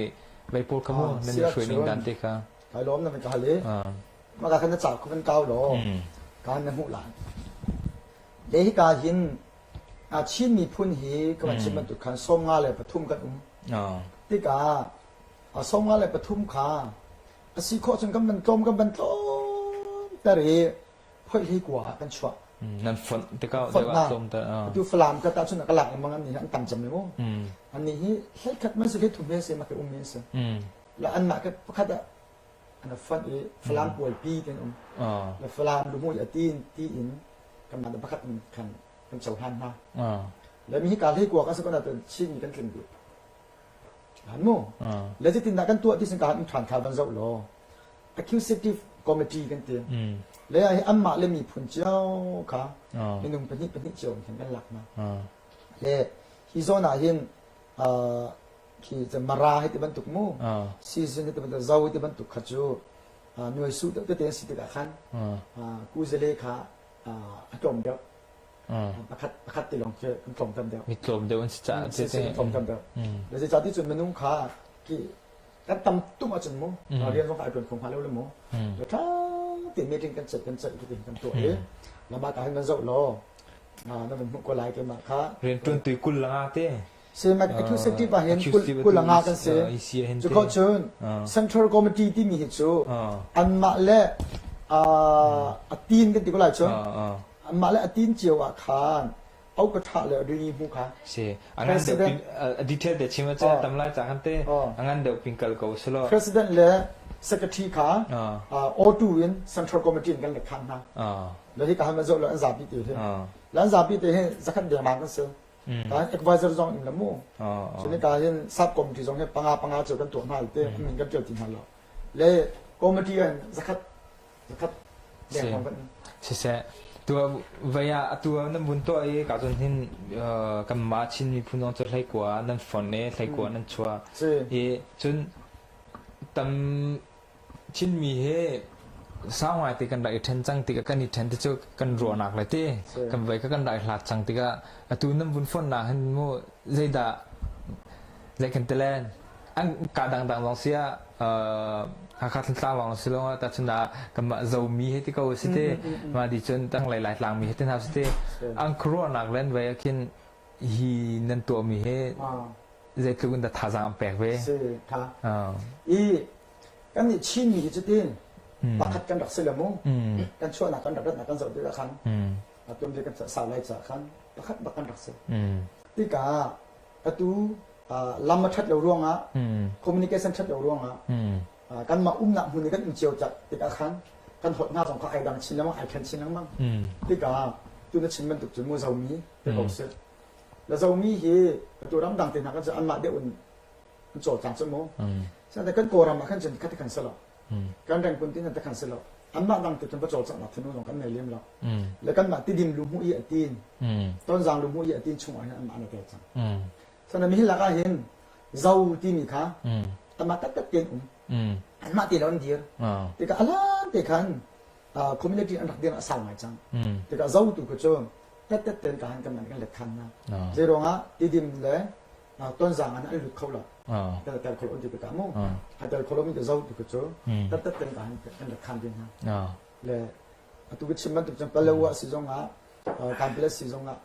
vei pawl kha mu nan i hruai ning dan te kha Kai lawm na ka hal i maka khan na ca khu kan kau law kan na hmuh lai le hika hin Chin miphun hi ka van chim bantuk khan 53 kan um tikah 53 kha a si khawh cun kan van tlawm kan van tlawm ter i phoih hi kua ah kan chuah nan fonh tikah deuh ah tlawm ter atu Falam ka ta cun ka lak lengmang an nih an tam cem le mu an nih hi hlei khat man si hlei thum he se ma ke um mi se la an mah ke pakhat ah an fonh i Falam pualpi ten um le Falam luhmui atin ti in kan mah pakhat in khan kan cohlan hna. Le mi hi ka hlei kuak a si ko na Chin mi kan tling dih. Han mu. Le zeitindah kan tuah ti sin ka han ṭhan thal ban zoh law executive committee kan ti. Le hi anmah le miphun cio kha minung pahnih pahnih cio in kan lak hna. Le hi zawn ah hin khi Mara hi ti bantuk mu season hi ti bantuk zo ti bantuk kha cu nuai su deuh tete an si tikah khan kuzale kha a tlawm deuh pakhat pakhat ti lawng khi an tlawm tam deuh mi tlawm deuh an si caah si si tlawm tam deuh le zeicah ti cun minung kha ki kan tam tung ahcun mu rian zong ai tuan kho hnga lo le mu le tha te meeting kan cet kan cet ti kan tuah i lama ta hin nan zoh law na van hmuh ko lai keimah kha rian tuan tui kul langa te Simak executive ah hin kul nga kan si. Cu kho cun Central Committee timi hi cu anmah le a tin kan ti ko lai cun anmah le a tin cio ah khan au ka tha le rini hmu kha si angan deuh pin detail te chim ache tam lai cha kan te angan deuh pin kal ko selo President le Secretary kha O2 in Central Committee in kan le khan hna le hi ka han zo lo an zapi te hi lan zapi te hi zakhat dengmang kan si Kan advisor zong in la mu. Cun ka hin sub committee zong hi panga panga cu kan tuah hna te min kan tial ti hna lo. Le committee an zakhat zakhat leng kan Siseh tu vaya atu nan vun to i ka cun hin kan ma Chin miphun zong cu hlei kua nan fon e hlei kua nan chua i cun tam Chinmi hi sau ngaite kan rak i ṭhen cang tikah kan i ṭhen ti cu kan ruahnak le ti kan voi kha kan rak i hlat cang tikah atu nan vun fonnak hin mu zeidah zei kan tilen an ka dangdang zong si ah Hakha Thantlang lawng si lo ah tachun ah kanmah Zomi he ti ko si te mah di cun tanglei Laitlang mi he ti hna si te an khuaruahnak len vai ah khin hi nan tuahmi hi zeitluk in dah thazaang an pek ve si tha i kan nih Chinmi hi cutin pakhat kan rak si le mu kan chuahnak kan rak ratnak kan zoh tikah khan atu kan sau lai caah khan pakhat bak kan rak si tikah atu lam a ṭhat lo ruangah communication ṭhat lo ruangah kanmah umnak hmun i kan um cio tikah khan kan holh hna zong kha ai dang chin lengmang ai ṭhen chin lengmang tikah tu na chim bantuk cu mu zomi te ko si la zomi hi atu ramdang te hna kan cu anmah deuh in an cawlcang cu mu sante kan kawlram ah khan cun khat khan si lo kan rengkun tin te khan si lo anmah dang te cun va cawlcangh nak thinu zong kan nei lem lo le kanmah tidim lu hmu i atin tonzang lu hmu i atin chung ah hin anmah an tel cang sana mi lak ah hin zo timi kha amah taktak ten um anmah te lo an dir tikah alan te khan community an rak dir a sau ngai cang tikah zo tu ku cu tet ten ka han kan kan let khan na zeiruangah tidim le tonzang an lut kho lo tel tel kho lo ti ka mu a tel kho lo mi zo tu cu tet tet ten ka han kan let khan ding ha le atu ka chim bantuk cun Palawa si zong ah Kanpetlet si zong ah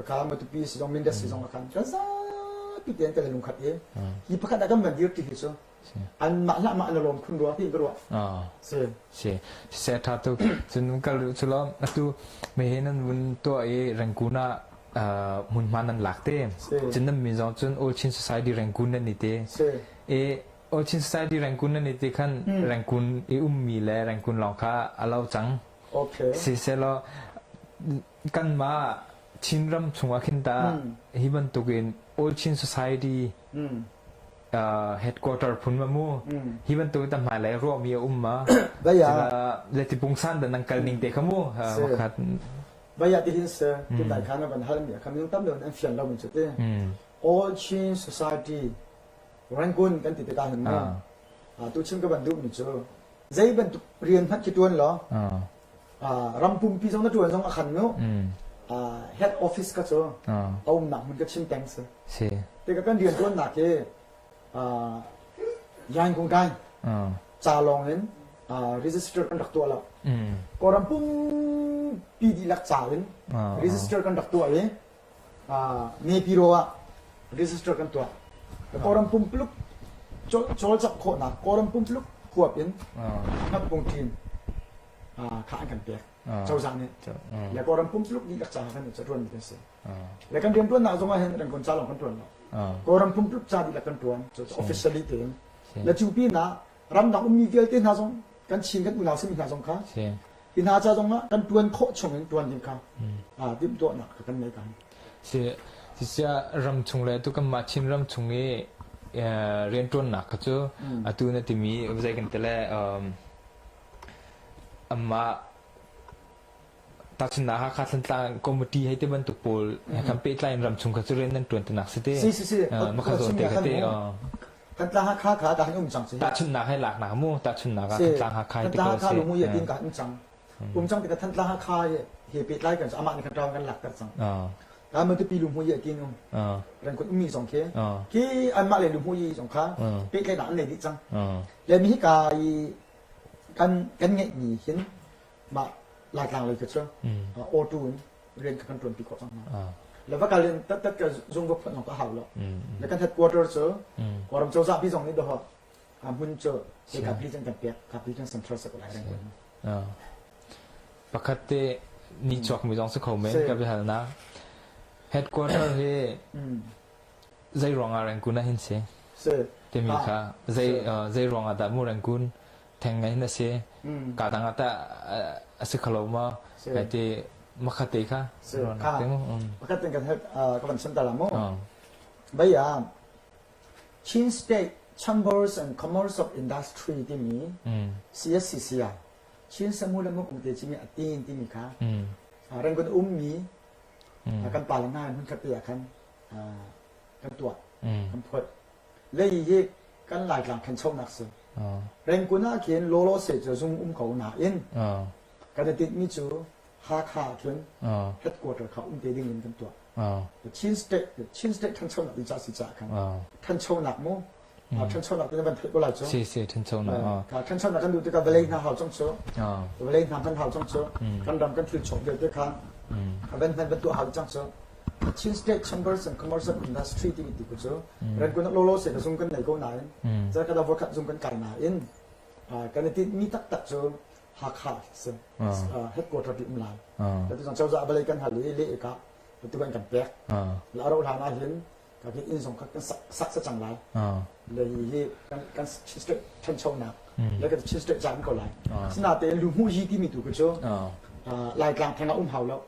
ka Matupi si zong Mindat si zong ah khan kan zapi tein kan lungkhat i hi pakhat ah kan van dir ti hi cu anmah hlah mah na lawm khun rua ti ka ruah si si se tha tu cun kal cu lo atu me he nan vun tuah i Rangoon ah hmunhma nan lak te cun nan min zong cun All Chin Society Rangoon nan ni te e All Chin Society Rangoon nan ni te khan Rangoon i ummi le Rangoon lawng kha a lo cang okay siselaw kanmah. Chinram chungah khin ta hi bantukin All Chin Society headquarter phun ma mu hi bantuk ta hmailei ruahmi a um ma Baya le tipungsan da nang kal ning te kha mu makhat Baya ti hin se tu dai khan ban hal mi kham yung tam lo an fian lo mi chu te All Chin Society Rangoon kan ti te ka hin mu tu chim ka ban duh mi chu zei bantuk rian hmat khi tuan lo ram pumpi zong na tuan zong a khan nu head office ka cu a umnak hmun ka chim peng si si te ka kan rian tuan nak hi yain kung dai ca lawng in register kan rak tuah lo kawlram pumpi dihlak ca in register kan rak tuah i Naypyidaw ah register kan tuah. Kawlram pumpuluk cawlcangh khawhnak Kawlram pumpuluk huap in hnapbung team kha an kan pek. Cozah nih. Le Kawlram pumpuluk dihlak ca kan tuan mi kan si. Le kan riantuannak zong ah hin Rangoon ca lawng kan tuan lo. Kawlram pumpuluk ca dihlak kan tuan. Officially tein. Le cu pinah ramdang ummi vialte hna zong kan Chin kan unau simi hna zong kha hi hna ca zong ah kan tuan khawh chung in tuan ding kha timhtuahnak kha kan ngei kan. Si sisia ram chung le tu kanmah Chin ram chung i riantuannak kha cu atu na timi zei kan ti le amah Tahchunhnak Hakha Thantlang committee hei ti bantuk pawl he kan pehtlai in ramchung kha cu rian nan ṭuan tinak si te. Si si si. Makha zawn te kha te. Thantlang Hakha kha ka um cang si. Tahchunhnak hei laknak mu tahchunhnak ah Thantlang Hakha hi ti Thantlang Hakha lumu ye tin ka um cang. Um cang tikah Thantlang Hakha he pehtlai kan amah nih kan ṭawn kan lakter cang. Ka mun tupi lumu ye tin um. Ran kun ummi zong khi. Khi anmah le lumu yi zong kha pehtlainak an nei dih cang. Le mi hi ka i kan kan ngeihmi hin mah Laitlang lei kha cu auto in rian kha kan ṭuanpi khawh cang hna. Le va kal in tattat ka zung va phanh ka hau lo. Le kan headquarter cu Kawlram cozah pi zong nih dawh a hmun cu kapli can kan pek kapli can central sa ko lai reng. Pakhat te ni chuak mi zong si kho men ka biahalnak. Headquarter hi zei ruangah Rangoon ah hin si? Timi kha zei zei ruangah dah mu Rangoon theng ngai na si ka dang ah tah a si khalo ma kai ti makhate kha pakhat ten kan ka van chim ta la mu bai ah Chin State Chambers and Commerce of Industry timi CSCC ah Chin Samu le Mukung te chimi atin timi kha Rangoon ummi kan pa le hna hmun khat te ah khan kan tuah kan phuat lei hi kan Laitlang thanchonak si. Rangoon ah khin lawlaw se cu zung um ko nain kan i tinhmi cu Hakha ah khin headquarter kha um te ding in kan tuah. Chin State Chin State thanchonak ding ca si caah khan thanchonak mu thanchonak tin van theih ko lai cu. Si si thanchonak. Ka thanchonak kan duh tikah vawlei hna hau cang cu. Vawlei hna kan hau cang cu. Kan ram kan thil chawk vialte kha van hman van tuah hau cang cu. Chin State Chambers and Commercial Industry timi ti ku cu Rangoon ah lawlaw se ka zung kan nei ko nain zarkhat ah voikhat zung kan kai nain kan i tinhmi taktak cu Hakha si headquarter pi um lai. Atu zong cozah vawlei kan hal i le ka tu kan kan pek. La ro hlan ah hin ka kin inn zong kan sak sa cang lai. Le hi hi kan kan Chin State ṭhanchonak le kan Chin State jam ko lai. Sinatein lu hmu hi timi tu ku cu Laitlang theng ah um hau lo.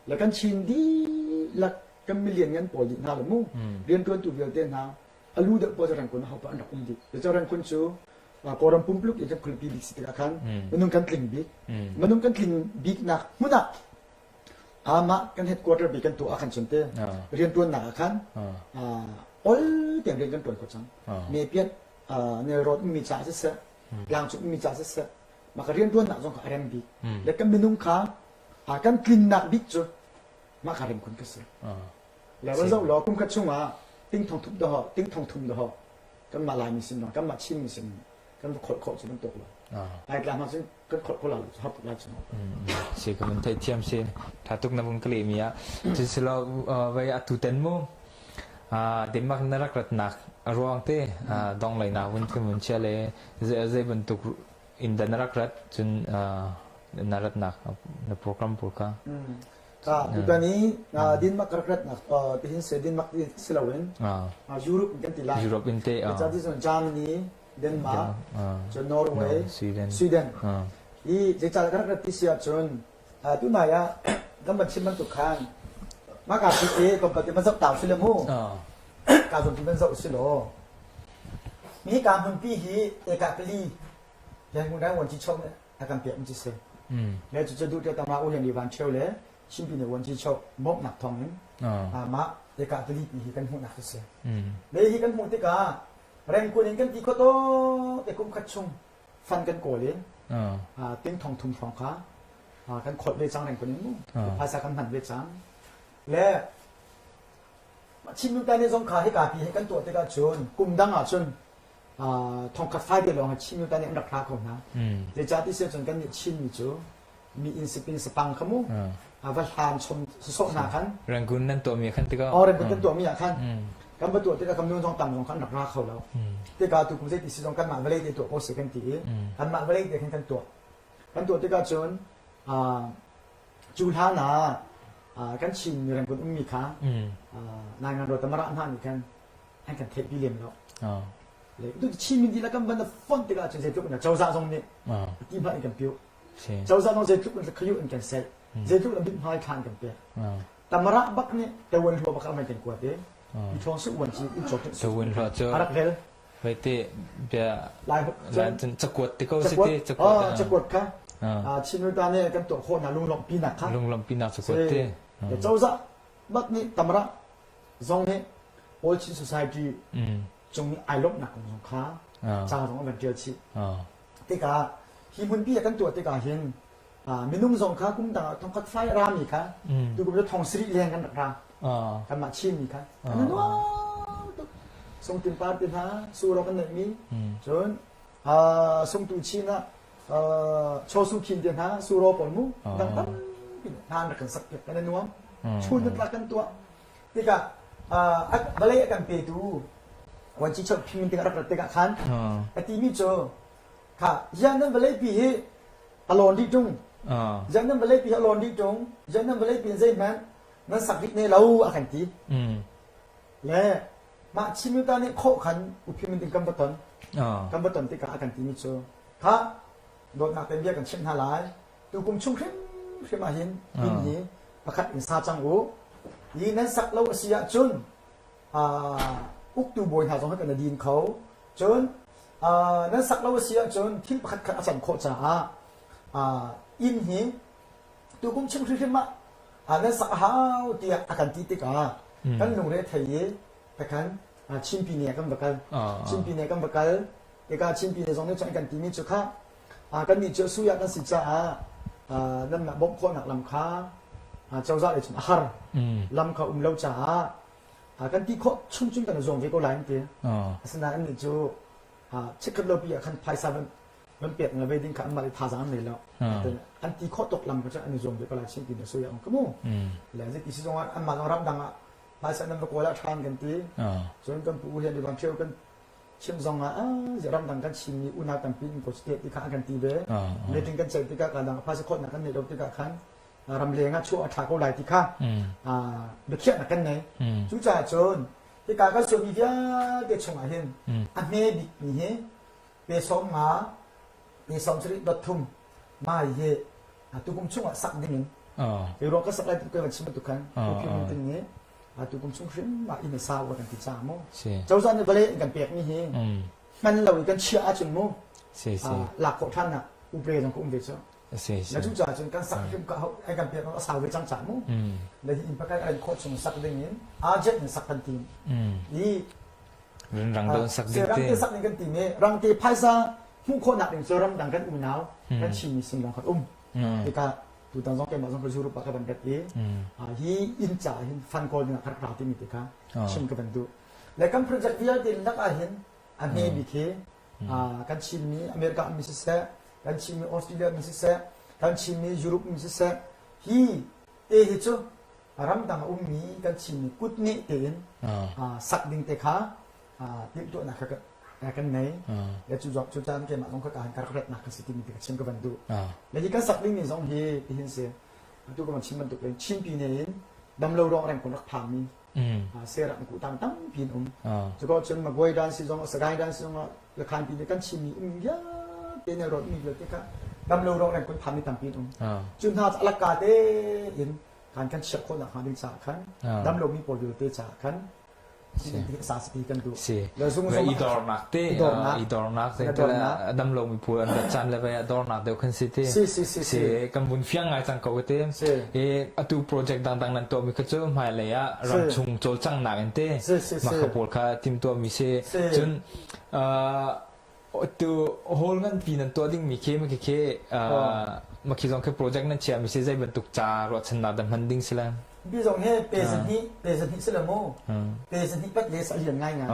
Le kan Chin dihlak kan milian ngan pawl dih hna le mu riantuantu vialte hna a lu deuh pawl cu Rangoon ah hopa an rak um dih. Cucaah Rangoon cu Kawlram pumpuluk in kan khualipi bik si tikah khan minung kan tling bik. Minung kan tling biknak hmun ah amah kan headquarter bik kan tuah ah khan cun te riantuannak ah khan ol tein rian kan tuan kho cang. Mepiat nelrawn ummi caah siseh, tlangcung ummi caah siseh, mah ka riantuannak zong kha a rem bik. Le kan minung kha kan tlinnak bik cu mah ka rem kun ka si. Le van zoh law kum khat chungah ting thong thup dawh ting thong thum dawh kanmah Laimi sin dong kanmah Chinmi sin kan va kholh khawh cu bantuk lo. Laitlang hna cun kan kholh kho lo har tuk lai cu. Si ka mun theih si tha tuk na vung ka leh mi ah silo vai atu ten mu Denmark na rak ratnak a ruang te dong lei na vun kan vun chia le zei bantuk in da na rak rat cun na ratnak na program pawl kha. Ka tutan i Denmark rak ratnak tihin se Denmark si loin Europe kan ti lai. Europe in te. Ca ti Germany, Denmark, cun Norway, Sweden. Sweden. I zeicah ka rak rat ti si ahcun tunai ah kan van chim bantuk khan. Mah ka pi te tlawmpal te van zoh ta usih le mu. Ka zawn pi van zoh usih law. Mi ka hmunpi hi eka pali Yangon dai vuanci chok nih a kan pek mi cu si. Le cucu duh te tama u hian i van ṭheo le Chinpi nih vuanci chok bawmhnak thawng in mah eka pali pi hi kan hmuhnak cu si. Le hi kan hmuh tikah rengkun in kan ti kho to te kum khat chung fan kan kawl in ting thong thum hrawng kha kan kholh ve cang rengkun in mu phaisa kan hman ve cang. Le Chin nu nih zong kha hika pi hi kan tuah tikah cun kum dang ah cun thongkhat fai te lawng hi Chin nu nih an rak hla ko hna. Zeicah ti si cun kan nih Chin mi cu mi inn sipin sapang kha mu va hlan chom sawsawh hna khan Rangoon nan tuahmi khan tikah oh Rangoon kan tuahmi ah khan kan va tuah tikah kan nu zong tam zong khan rak ra kho lo. Tikah tu kum zei ti si zong kanmah vawlei te tuah ko si kan ti i kanmah vawlei te khan kan tuah. Kan tuah tikah cun cu hlan ah kan Chin mi Rangoon ummi kha Naingan ro tamara hna nih khan an kan theihpi lem lo. Le tu Chin mi dihlak kan van fonh tikah cun zeitluk in cozah zong nih ti hmanh in kan piu. Cozah zong zeitluk in khayu in kan selh. Zeitluk in mithmai thla an kan pek. Tamara bak nih Taiwan hlua bak an kan kuat i mi thawng su uan ci in cawk Taiwan hlua cu arak rel. Veite bia lai cun cakuat ti ko si ti cakuat cakuat kha Chin ta nih kan tuah khawh na lunglawmhpi nak kha lunglawmhpi nak cakuat ti cozah bak nih tamara zong nih All Chin Society cung ai lawmhnak kong zong kha ca zong an van ṭial chih. Tikah hi hmunpi ah kan tuah tikah hin minung zong kha kum dang ah thongkhat fai a rami kha tukum cu thong sarih leng kan rak ra. Kanmah Chinmi kha kan i nuam tuk. Sungtin par te hna suro kan neihmi cun sungtu chin ah chawsu khin te hna suro pawl mu dang tampi hna an rak kan sak piak kan i nuam. Chun nitlak kan tuah. Tikah vawlei a kan petu vuanci chok phim tikah rak rat tikah khan a timi cu kha ziang nan vawlei pi hi a lawn dih ṭung ziang nan vawlei pi hi a lawn dih ṭung ziang nan vawlei pi zeihmanh nan sak rih ne lo a kan ti le mah Chin ta nih khawh khan uphimin ding kan va ton kan va ton tikah a kan timi cu kha dawtnak ten bia kan chimh hna lai Tukum chung hrimhrim ah hin inn hi pakhat in sa cang u. Hi nan sak lo a si ahcun uktu bawi hna zong hi kan i din kho. Cun nan sak lo a si ahcun thil pakhat khat a can khawh caah inn hi tukum chung hrimhrim ah nan sak a hau tiah a kan ti tikah kan lungre thei i takhan Chinpi ne kan va kal. Chinpi ne kan va kal. Tikah Chinpi ne zong nih cun an kan timi cu kha Kannih cu suya kan si caah nanmah bawmh khawhnak lam kha cozah lei cun a har. Lam kha um lo caah kan ti khawh chung cun kan i zuam ve ko lai an ti. Asinain annih cu chikkhat lopi ah khan phaisa van pek nga ve ding kha anmah le thazaang an ngei lo. An ti khawh tuk lam kha cu an i zuam ve ko lai chin ti na suya ka mu. Le zeiti si zongah anmah zong ramdang ah phaisa nan va kawl ah ṭhan kan ti. Cun kan pu he ni van ṭheo kan chim zong ah ramdang kan Chinmi unau tampi in ko ti kha an kan ti ve. Meeting kan ceih tikah kadang phaisa khawhnak kan neih lo tikah khan ramleng ah chuah a ṭha ko lai ti kha biakhiahnak kan nei. Cucaah cun hika kan suahmi vialte chungah hin a hme bikmi hi pe sawm nga pe sawm sarih dot thum mai hi tukum chungah sak ding in hi ruang ka sak lai ti ka van chim bantuk khan Pu Ting nih atu kum chung hrim ah inn a sau kan ti ca mu cozah nih vawlei an kan pek mi hi hman lo i kan chiah ahcun mu lak khawh ṭhan nak upre zong ka um ve cu na cu caah cun kan sak hrim ka ai kan pek a sau ve cang ca mu le hi inn pakhat a khawh chung sak ding in urgent in sak kan tim i rang don sak ding rang te sak ding kan tim i rang te phaisa hmuh khawhnak ding cu ramdang kan unau kan Chinmi sin lawng khat um tikah tutan zong keimah zong ka Europe ah ka van rat i hi inn ca hin fund kawl ding ah ka rak ra timi te kha chim ka van duh. Le kan project vialte lak ah hin a hme bik hi kan Chinmi America mi siseh, kan Chinmi Australia mi siseh, kan Chinmi Europe mi siseh, hi te hi cu ramdang a ummi kan Chinmi kut nih tein sak ding te kha timhtuahnak kha kan nei. Le cu zong cu caan keimah zong kha ka ka rak ratnak ka si timi ti ka chim ka van duh. Le hi kan sak ding mi zong hi tihin si atu ka van chim bantuk in Chinpi ne in damlo ruang reng kun rak phangmi serak ku tang tampi in um. Cuko cun Magway dan si zong Sagaing dan si zong Lakhan pi ne kan Chinmi um vialte ne rawt mi vialte kha damlo ruang reng kun phangmi tampi in um. Cu hna alaka te in Kan kan chiah khawh nak hnga ding caah khan dam lomi pawl vialte caah khan saspi kan duh. Si. I dornak te i dornak te dam lomi pawl an rat caan le vai ah dornak deuh khan si te. Si si si si. Kan vun fiang ngai cang ko te. E atu project dangdang nan tuahmi kha cu hmailei ah ramchung cawlcanghnak in te mah kha pawl kha timtuahmi si. Cun Tu hall nganpi nan tuah dingmi khi ma khi ma khi zong khi project nan chiahmi si zei bantuk ca ruahchannak dah hman ding si le? Bi zong he pe zahnih pe zahnih si le mu pe zahnih pat le sa lian ngai ngai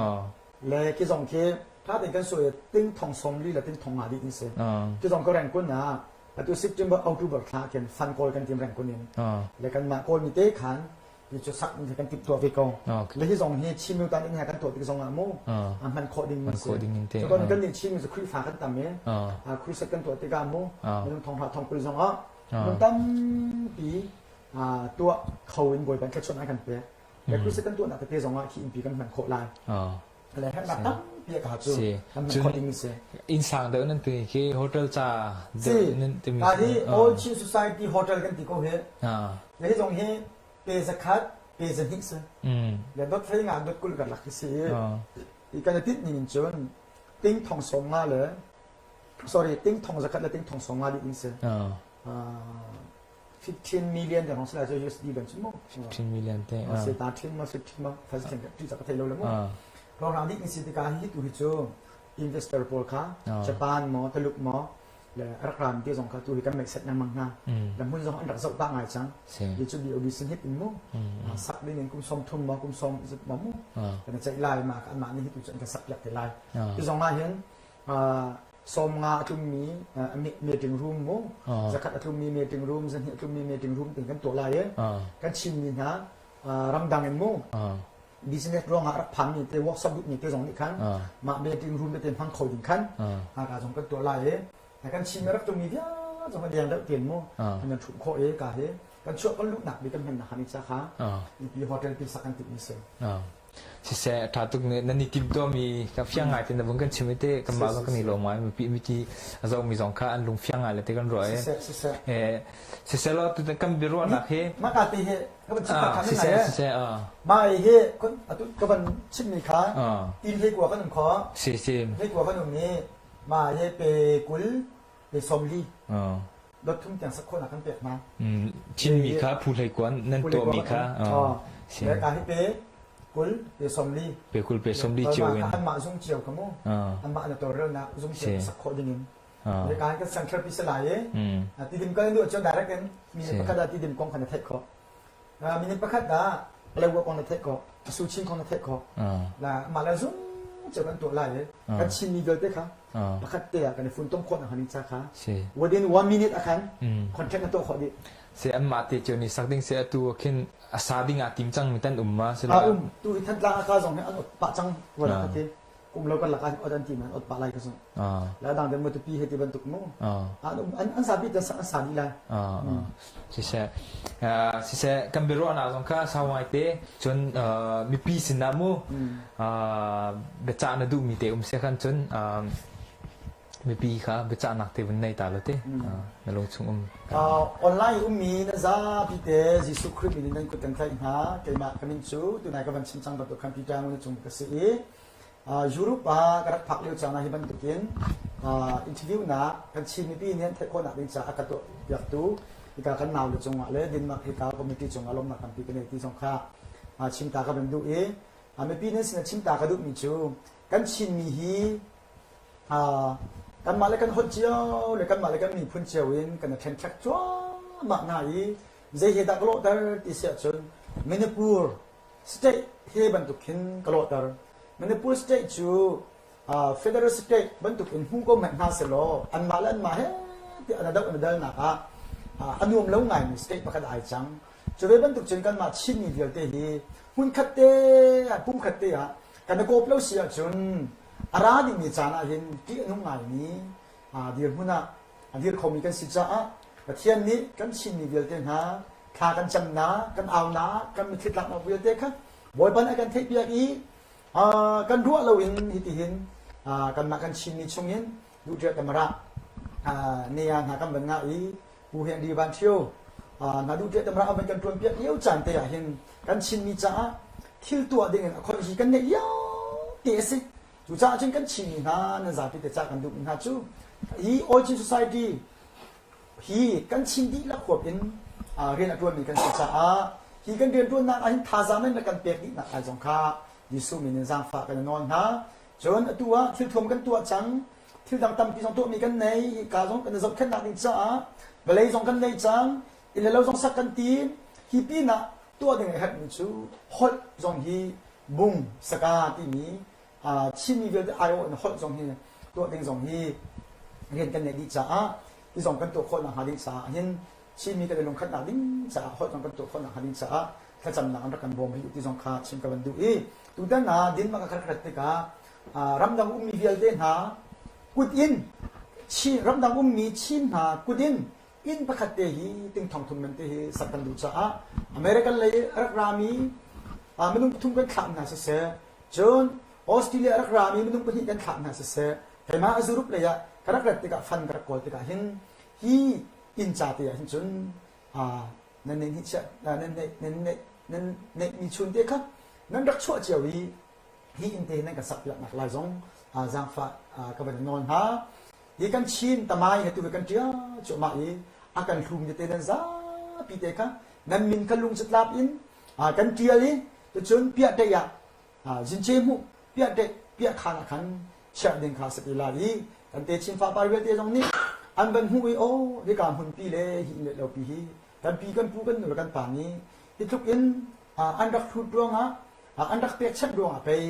le khi zong khi tha tein kan suai ting thong som li le ting thong nga dih ding si khi zong ka reng kun ah atu September October thla khin fan kawl kan tim reng kun in le kan mah kawl mi te khan hi cu sak in kan timhtuah ve ko le hi zong hi Chin mi tan in kan tuah tik zong ah mu a hman khawh ding mi si cu kan kan nih Chin mi cu Khrihfa kan tam i crusade kan tuah tikah mu minung thong hra thong kul zong ah minung tampi tuah kho in Bawipa thluachuah an kan pek le crusade kan tuahnak tete zong ah khi innpi kan hman khawh lai le herhnak tampi a ka cu kan hman khawh ding mi si inn sang deuh nan ti khi hotel ca deuh nan ti mi si All Chin Society Hotel kan ti ko hi le hi zong hi pe zakhat pe zahnih si le dot hlei nga dot 20 karlak khi si i kan i tinh ning in cun ting thong sawm nga le sorry ting thong zakhat le ting thong sawm nga dih ding si 15 million te hong sila cu USD ban chu mu 15 million te se ta thin ma 15 ma first thing ti ka thei lo le mu rong dih ding si tikah hi tu hi cu investor pawl kha Japan maw Taluk maw le rak ram ti zong kha tu hi kan meih set lengmang hna le hmun zong an rak zoh pah ngai cang hi cu BOB sin hit in mu sak ding in kum som thum ma kum som zut ma mu kan ceih lai ma kan mah nih hi tu cu an kan sak piak te lai hi zong ah hin som nga a tlummi meeting room mu zakhat a tlummi meeting room zahnih a tlummi meeting room tin kan tuah lai i kan Chinmi hna ramdang in mu business ruangah rak phanmi te workshop duhmi te zong nih khan mah meeting room tete hmang kho ding khan haka zong kan tuah lai i kan Chin rak tungmi vialte zong liang deuh ten mu kan thuh khawh i ka hi kan chuah kan luhnak bi kan hmannak han ca kha ipi hotel pi sak kan timh mi si. Siseh ṭha tuk nih nan i timtuahmi ka fiang ngai te na vung kan chim i te kanmah zong kan i lawm ngai mipi miti a zohmi zong kha an lung fiang ngai le te kan ruah i siseh siseh siseh law tu kan biaruahnak hi mah ka te hi ka van chim kha siseh siseh mah hi kun atu ka van chimmi kha tin hlei kua kan um kho si si hlei kua kan um i mah hi pe 20 pe 40 dot thum tiang sak khawhnak kan pek hna. Chinmi kha phu hlei kuan nan tuahmi kha. Le ka hi pe 20 pe 40. Pe 20 pe 40 cio in. Anmah zung cio ka mu. Anmah na tawlrelnak zung cio sak khawh ding in. Le ka kan central pi salai i tidim kan duh cun direct in minute pakhat ah tidim kong kha na theih khawh. Minute pakhat ah Palawa kong na theih khawh. Suchin kong na theih khawh. La mah le zung cio kan tuah lai i kan Chinmi vialte kha pakhat te ah kan i funtom khawh nak hnga ca kha within one minute ah khan contract na tuah khawh dih. Se anmah te cio nih sak ding se atu khin a sa ding ah tim cang mi tan um ma se a um tu hi Thantlang aka zong hi an ot pah cang wala ka ti kum lo kan lak an ot an ti man ot pah lai ka zong la dang den mo tu pi he ti bantuk mu an um an an sa bi te an sa dih lai. Siseh siseh kan biaruahnak zong kha sau ngai te cun mipi sinah mu biacah na duhmi te um se khan cun mipi kha biacahnak te vun nei ta lo te na lungchung um. Online ummi na zapi te Jesuh Khrih min in nan kut kan tlaih hna. Keimah ka min cu tunai ka van chim cang bantuk khan Peter Ngun cung ka si i Europe ah ka rak phak lio caan ah hi bantukin interview nak kan Chin mipi nih an theih khawhnak ding caah a ka tuah piaktu hika kan naule cungah le Denmark hika committee cungah lawmhnak tampi ka nei ti zong kha chim ta ka van duh i mipi nan sin ah chim ta ka duhmi cu kan Chinmi hi kanmah le kan holh cio le kanmah le kan miphun cio in kan i ṭhenṭhek cuahmah hna i zei he dah ka lawhter ti si ahcun Manipur State he bantuk khin ka lawhter. Manipur state cu federal state bantuk in hmu ko hmanh hna selaw anmah le anmah he tiah an doh an dalnak ah a nuam lo ngaimi state pakhat ai cang. Cu ve bantuk cun kanmah Chinmi vialte hi hmunkhat te ah pumkhat te ah kan i kawp lo si ahcun a ra dingmi caan ah hin ṭih a nung ngaimi dirhmun ah A dir khomi kan si caah Pathian nih kan Chinmi vialte hna thla kan camnak, kan aunak, kan mitthli tlaknak vialte kha Bawipa nih a kan theihpiak i kan ruah loin hitihin kanmah kan Chinmi chungin duhṭial kamara nea hna kan van ngah i Pu Henry Van Ṭhio. Na duh tiah tamra a van kan ṭuan piak lio caan te ah hin kan Chinmi caah thil tuah ding in a khon hi kan neih lio te a si. Cucaah cun kan Chinmi hna nan zapi te cah kan duhmi hna cu hi All Chin Society hi kan Chin dihlak huap in rian a ṭuanmi kan si caah hi kan rianṭuannak ah hin thazaang in kan pek dihnak lai zong kha Jesuh min in zaangfah kan i nawl hna. Cun atu ah thilthuam kan tuah cang. Thil dang tampi zong tuahmi kan nei. Hika zong kan i zohkhenhnak ding caah vawlei zong kan nei cang. Inn le lo zong sak kan tim. Hi pinah tuah ding a herhmi cu holh zong hi bung saka timi Chinmi vialte aiawh in holh zong hi tuah ding zong hi rian kan neih dih caah hi zong kan tuah khawh nakhnga ding caah hin Chinmi kan i lungkhatnak ding caah holh zong kan tuah khawh nakhnga ding caah thlacamnak an rak kan bawm rih ti zong kha chim ka van duh i tutan ah dinmak a khat tikah ramdang ummi vialte hna kut in Chin ramdang ummi Chin hna kut in inn pakhat te hi ting thong thum men te hi sak kan duh caah American lei a rak rami minung pathum kan thlah hna siseh cun Australia a rak rami minung pahnih kan thlah hna siseh keimah a Europe lei ah ka rak rat tikah fan ka rak kawl tikah hin hi inn ca te ah hin cun nan neih chiah nan neih nan neih nan neihmi chun te kha nan rak chuah cio i hi inn te nan kan sak piak nak lai zong zaangfah ka van nawl hna. Hi kan Chin tamai he tu kan ṭial cuahmah i a kan hlum te nan zapi te kha nan min kha lung catlap in kan ṭial i tucun piah ṭeih ah zince hmuh piah ṭeih piah khan ah khan chiah ding kha si te lai i kan te Chin fapar vialte zong nih an van hmuh i aw hika hmunpi le hi inn le lopi hi kan pi kan pu kan nu le kan pa nih hi tluk in an rak hlut ruangah an rak pekchanh ruangah pei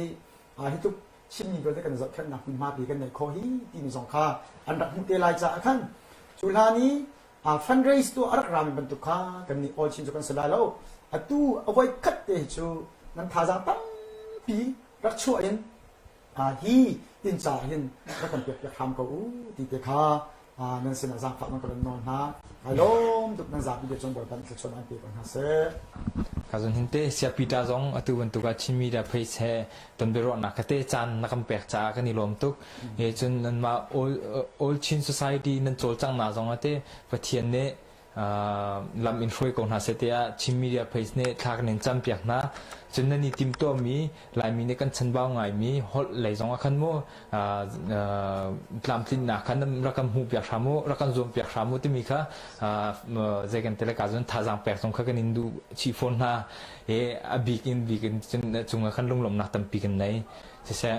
hi tluk Chinmi vialte kan zohkhenhnak hmunhma pi kan neih khawh hi timi zong kha an rak hmuh te lai caah khan cu hlan i fundraise tu a rak rami bantuk kha kan nih All Chin cu kan si lai lo. Atu a voi khat te hi cu nan thazaang tampi rak chuah in hi inn caah hin rak kan pek piak hram ko u ti te kha nan sinah zaangfah nan ka van nawl hna. Kai lawm tuk nan zapi te cung Bawipa nih thluachuah an pe ko hna seh. Ka zon hin te sia Peter zong atu bantuk ah Chin media page he ton biaruahnak ka te caan na kan pek caah kan i lawm tuk. He cun nanmah All, All Chin Society nan cawlcang na zong ate Pathian nih lam in hruai ko hna seh tiah Chin Media Page nih thla kan in campiak hna. Cun nan i timtuahmi Laimi nih kan chanbau ngaimi holh lei zong ah khan mu tlamtlinnak khan rak kan hmuhpiak hram u, rak kan zuampiak hram u timi kha zei kan ti le ka cun thazaang pek zong kha kan in duh chih fawn hna. I a bik in bik in cun cungah khan lunglawmhnak tampi kan nei. Siseh,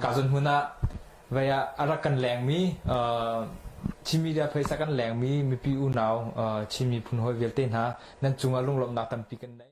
ka zun hmun ah Vei ah a rak kan lengmi Chin media phaisa kan lengmi mipi unau Chin miphun hawi vialte hna nan cungah lunglawmhnak tampi kan nei.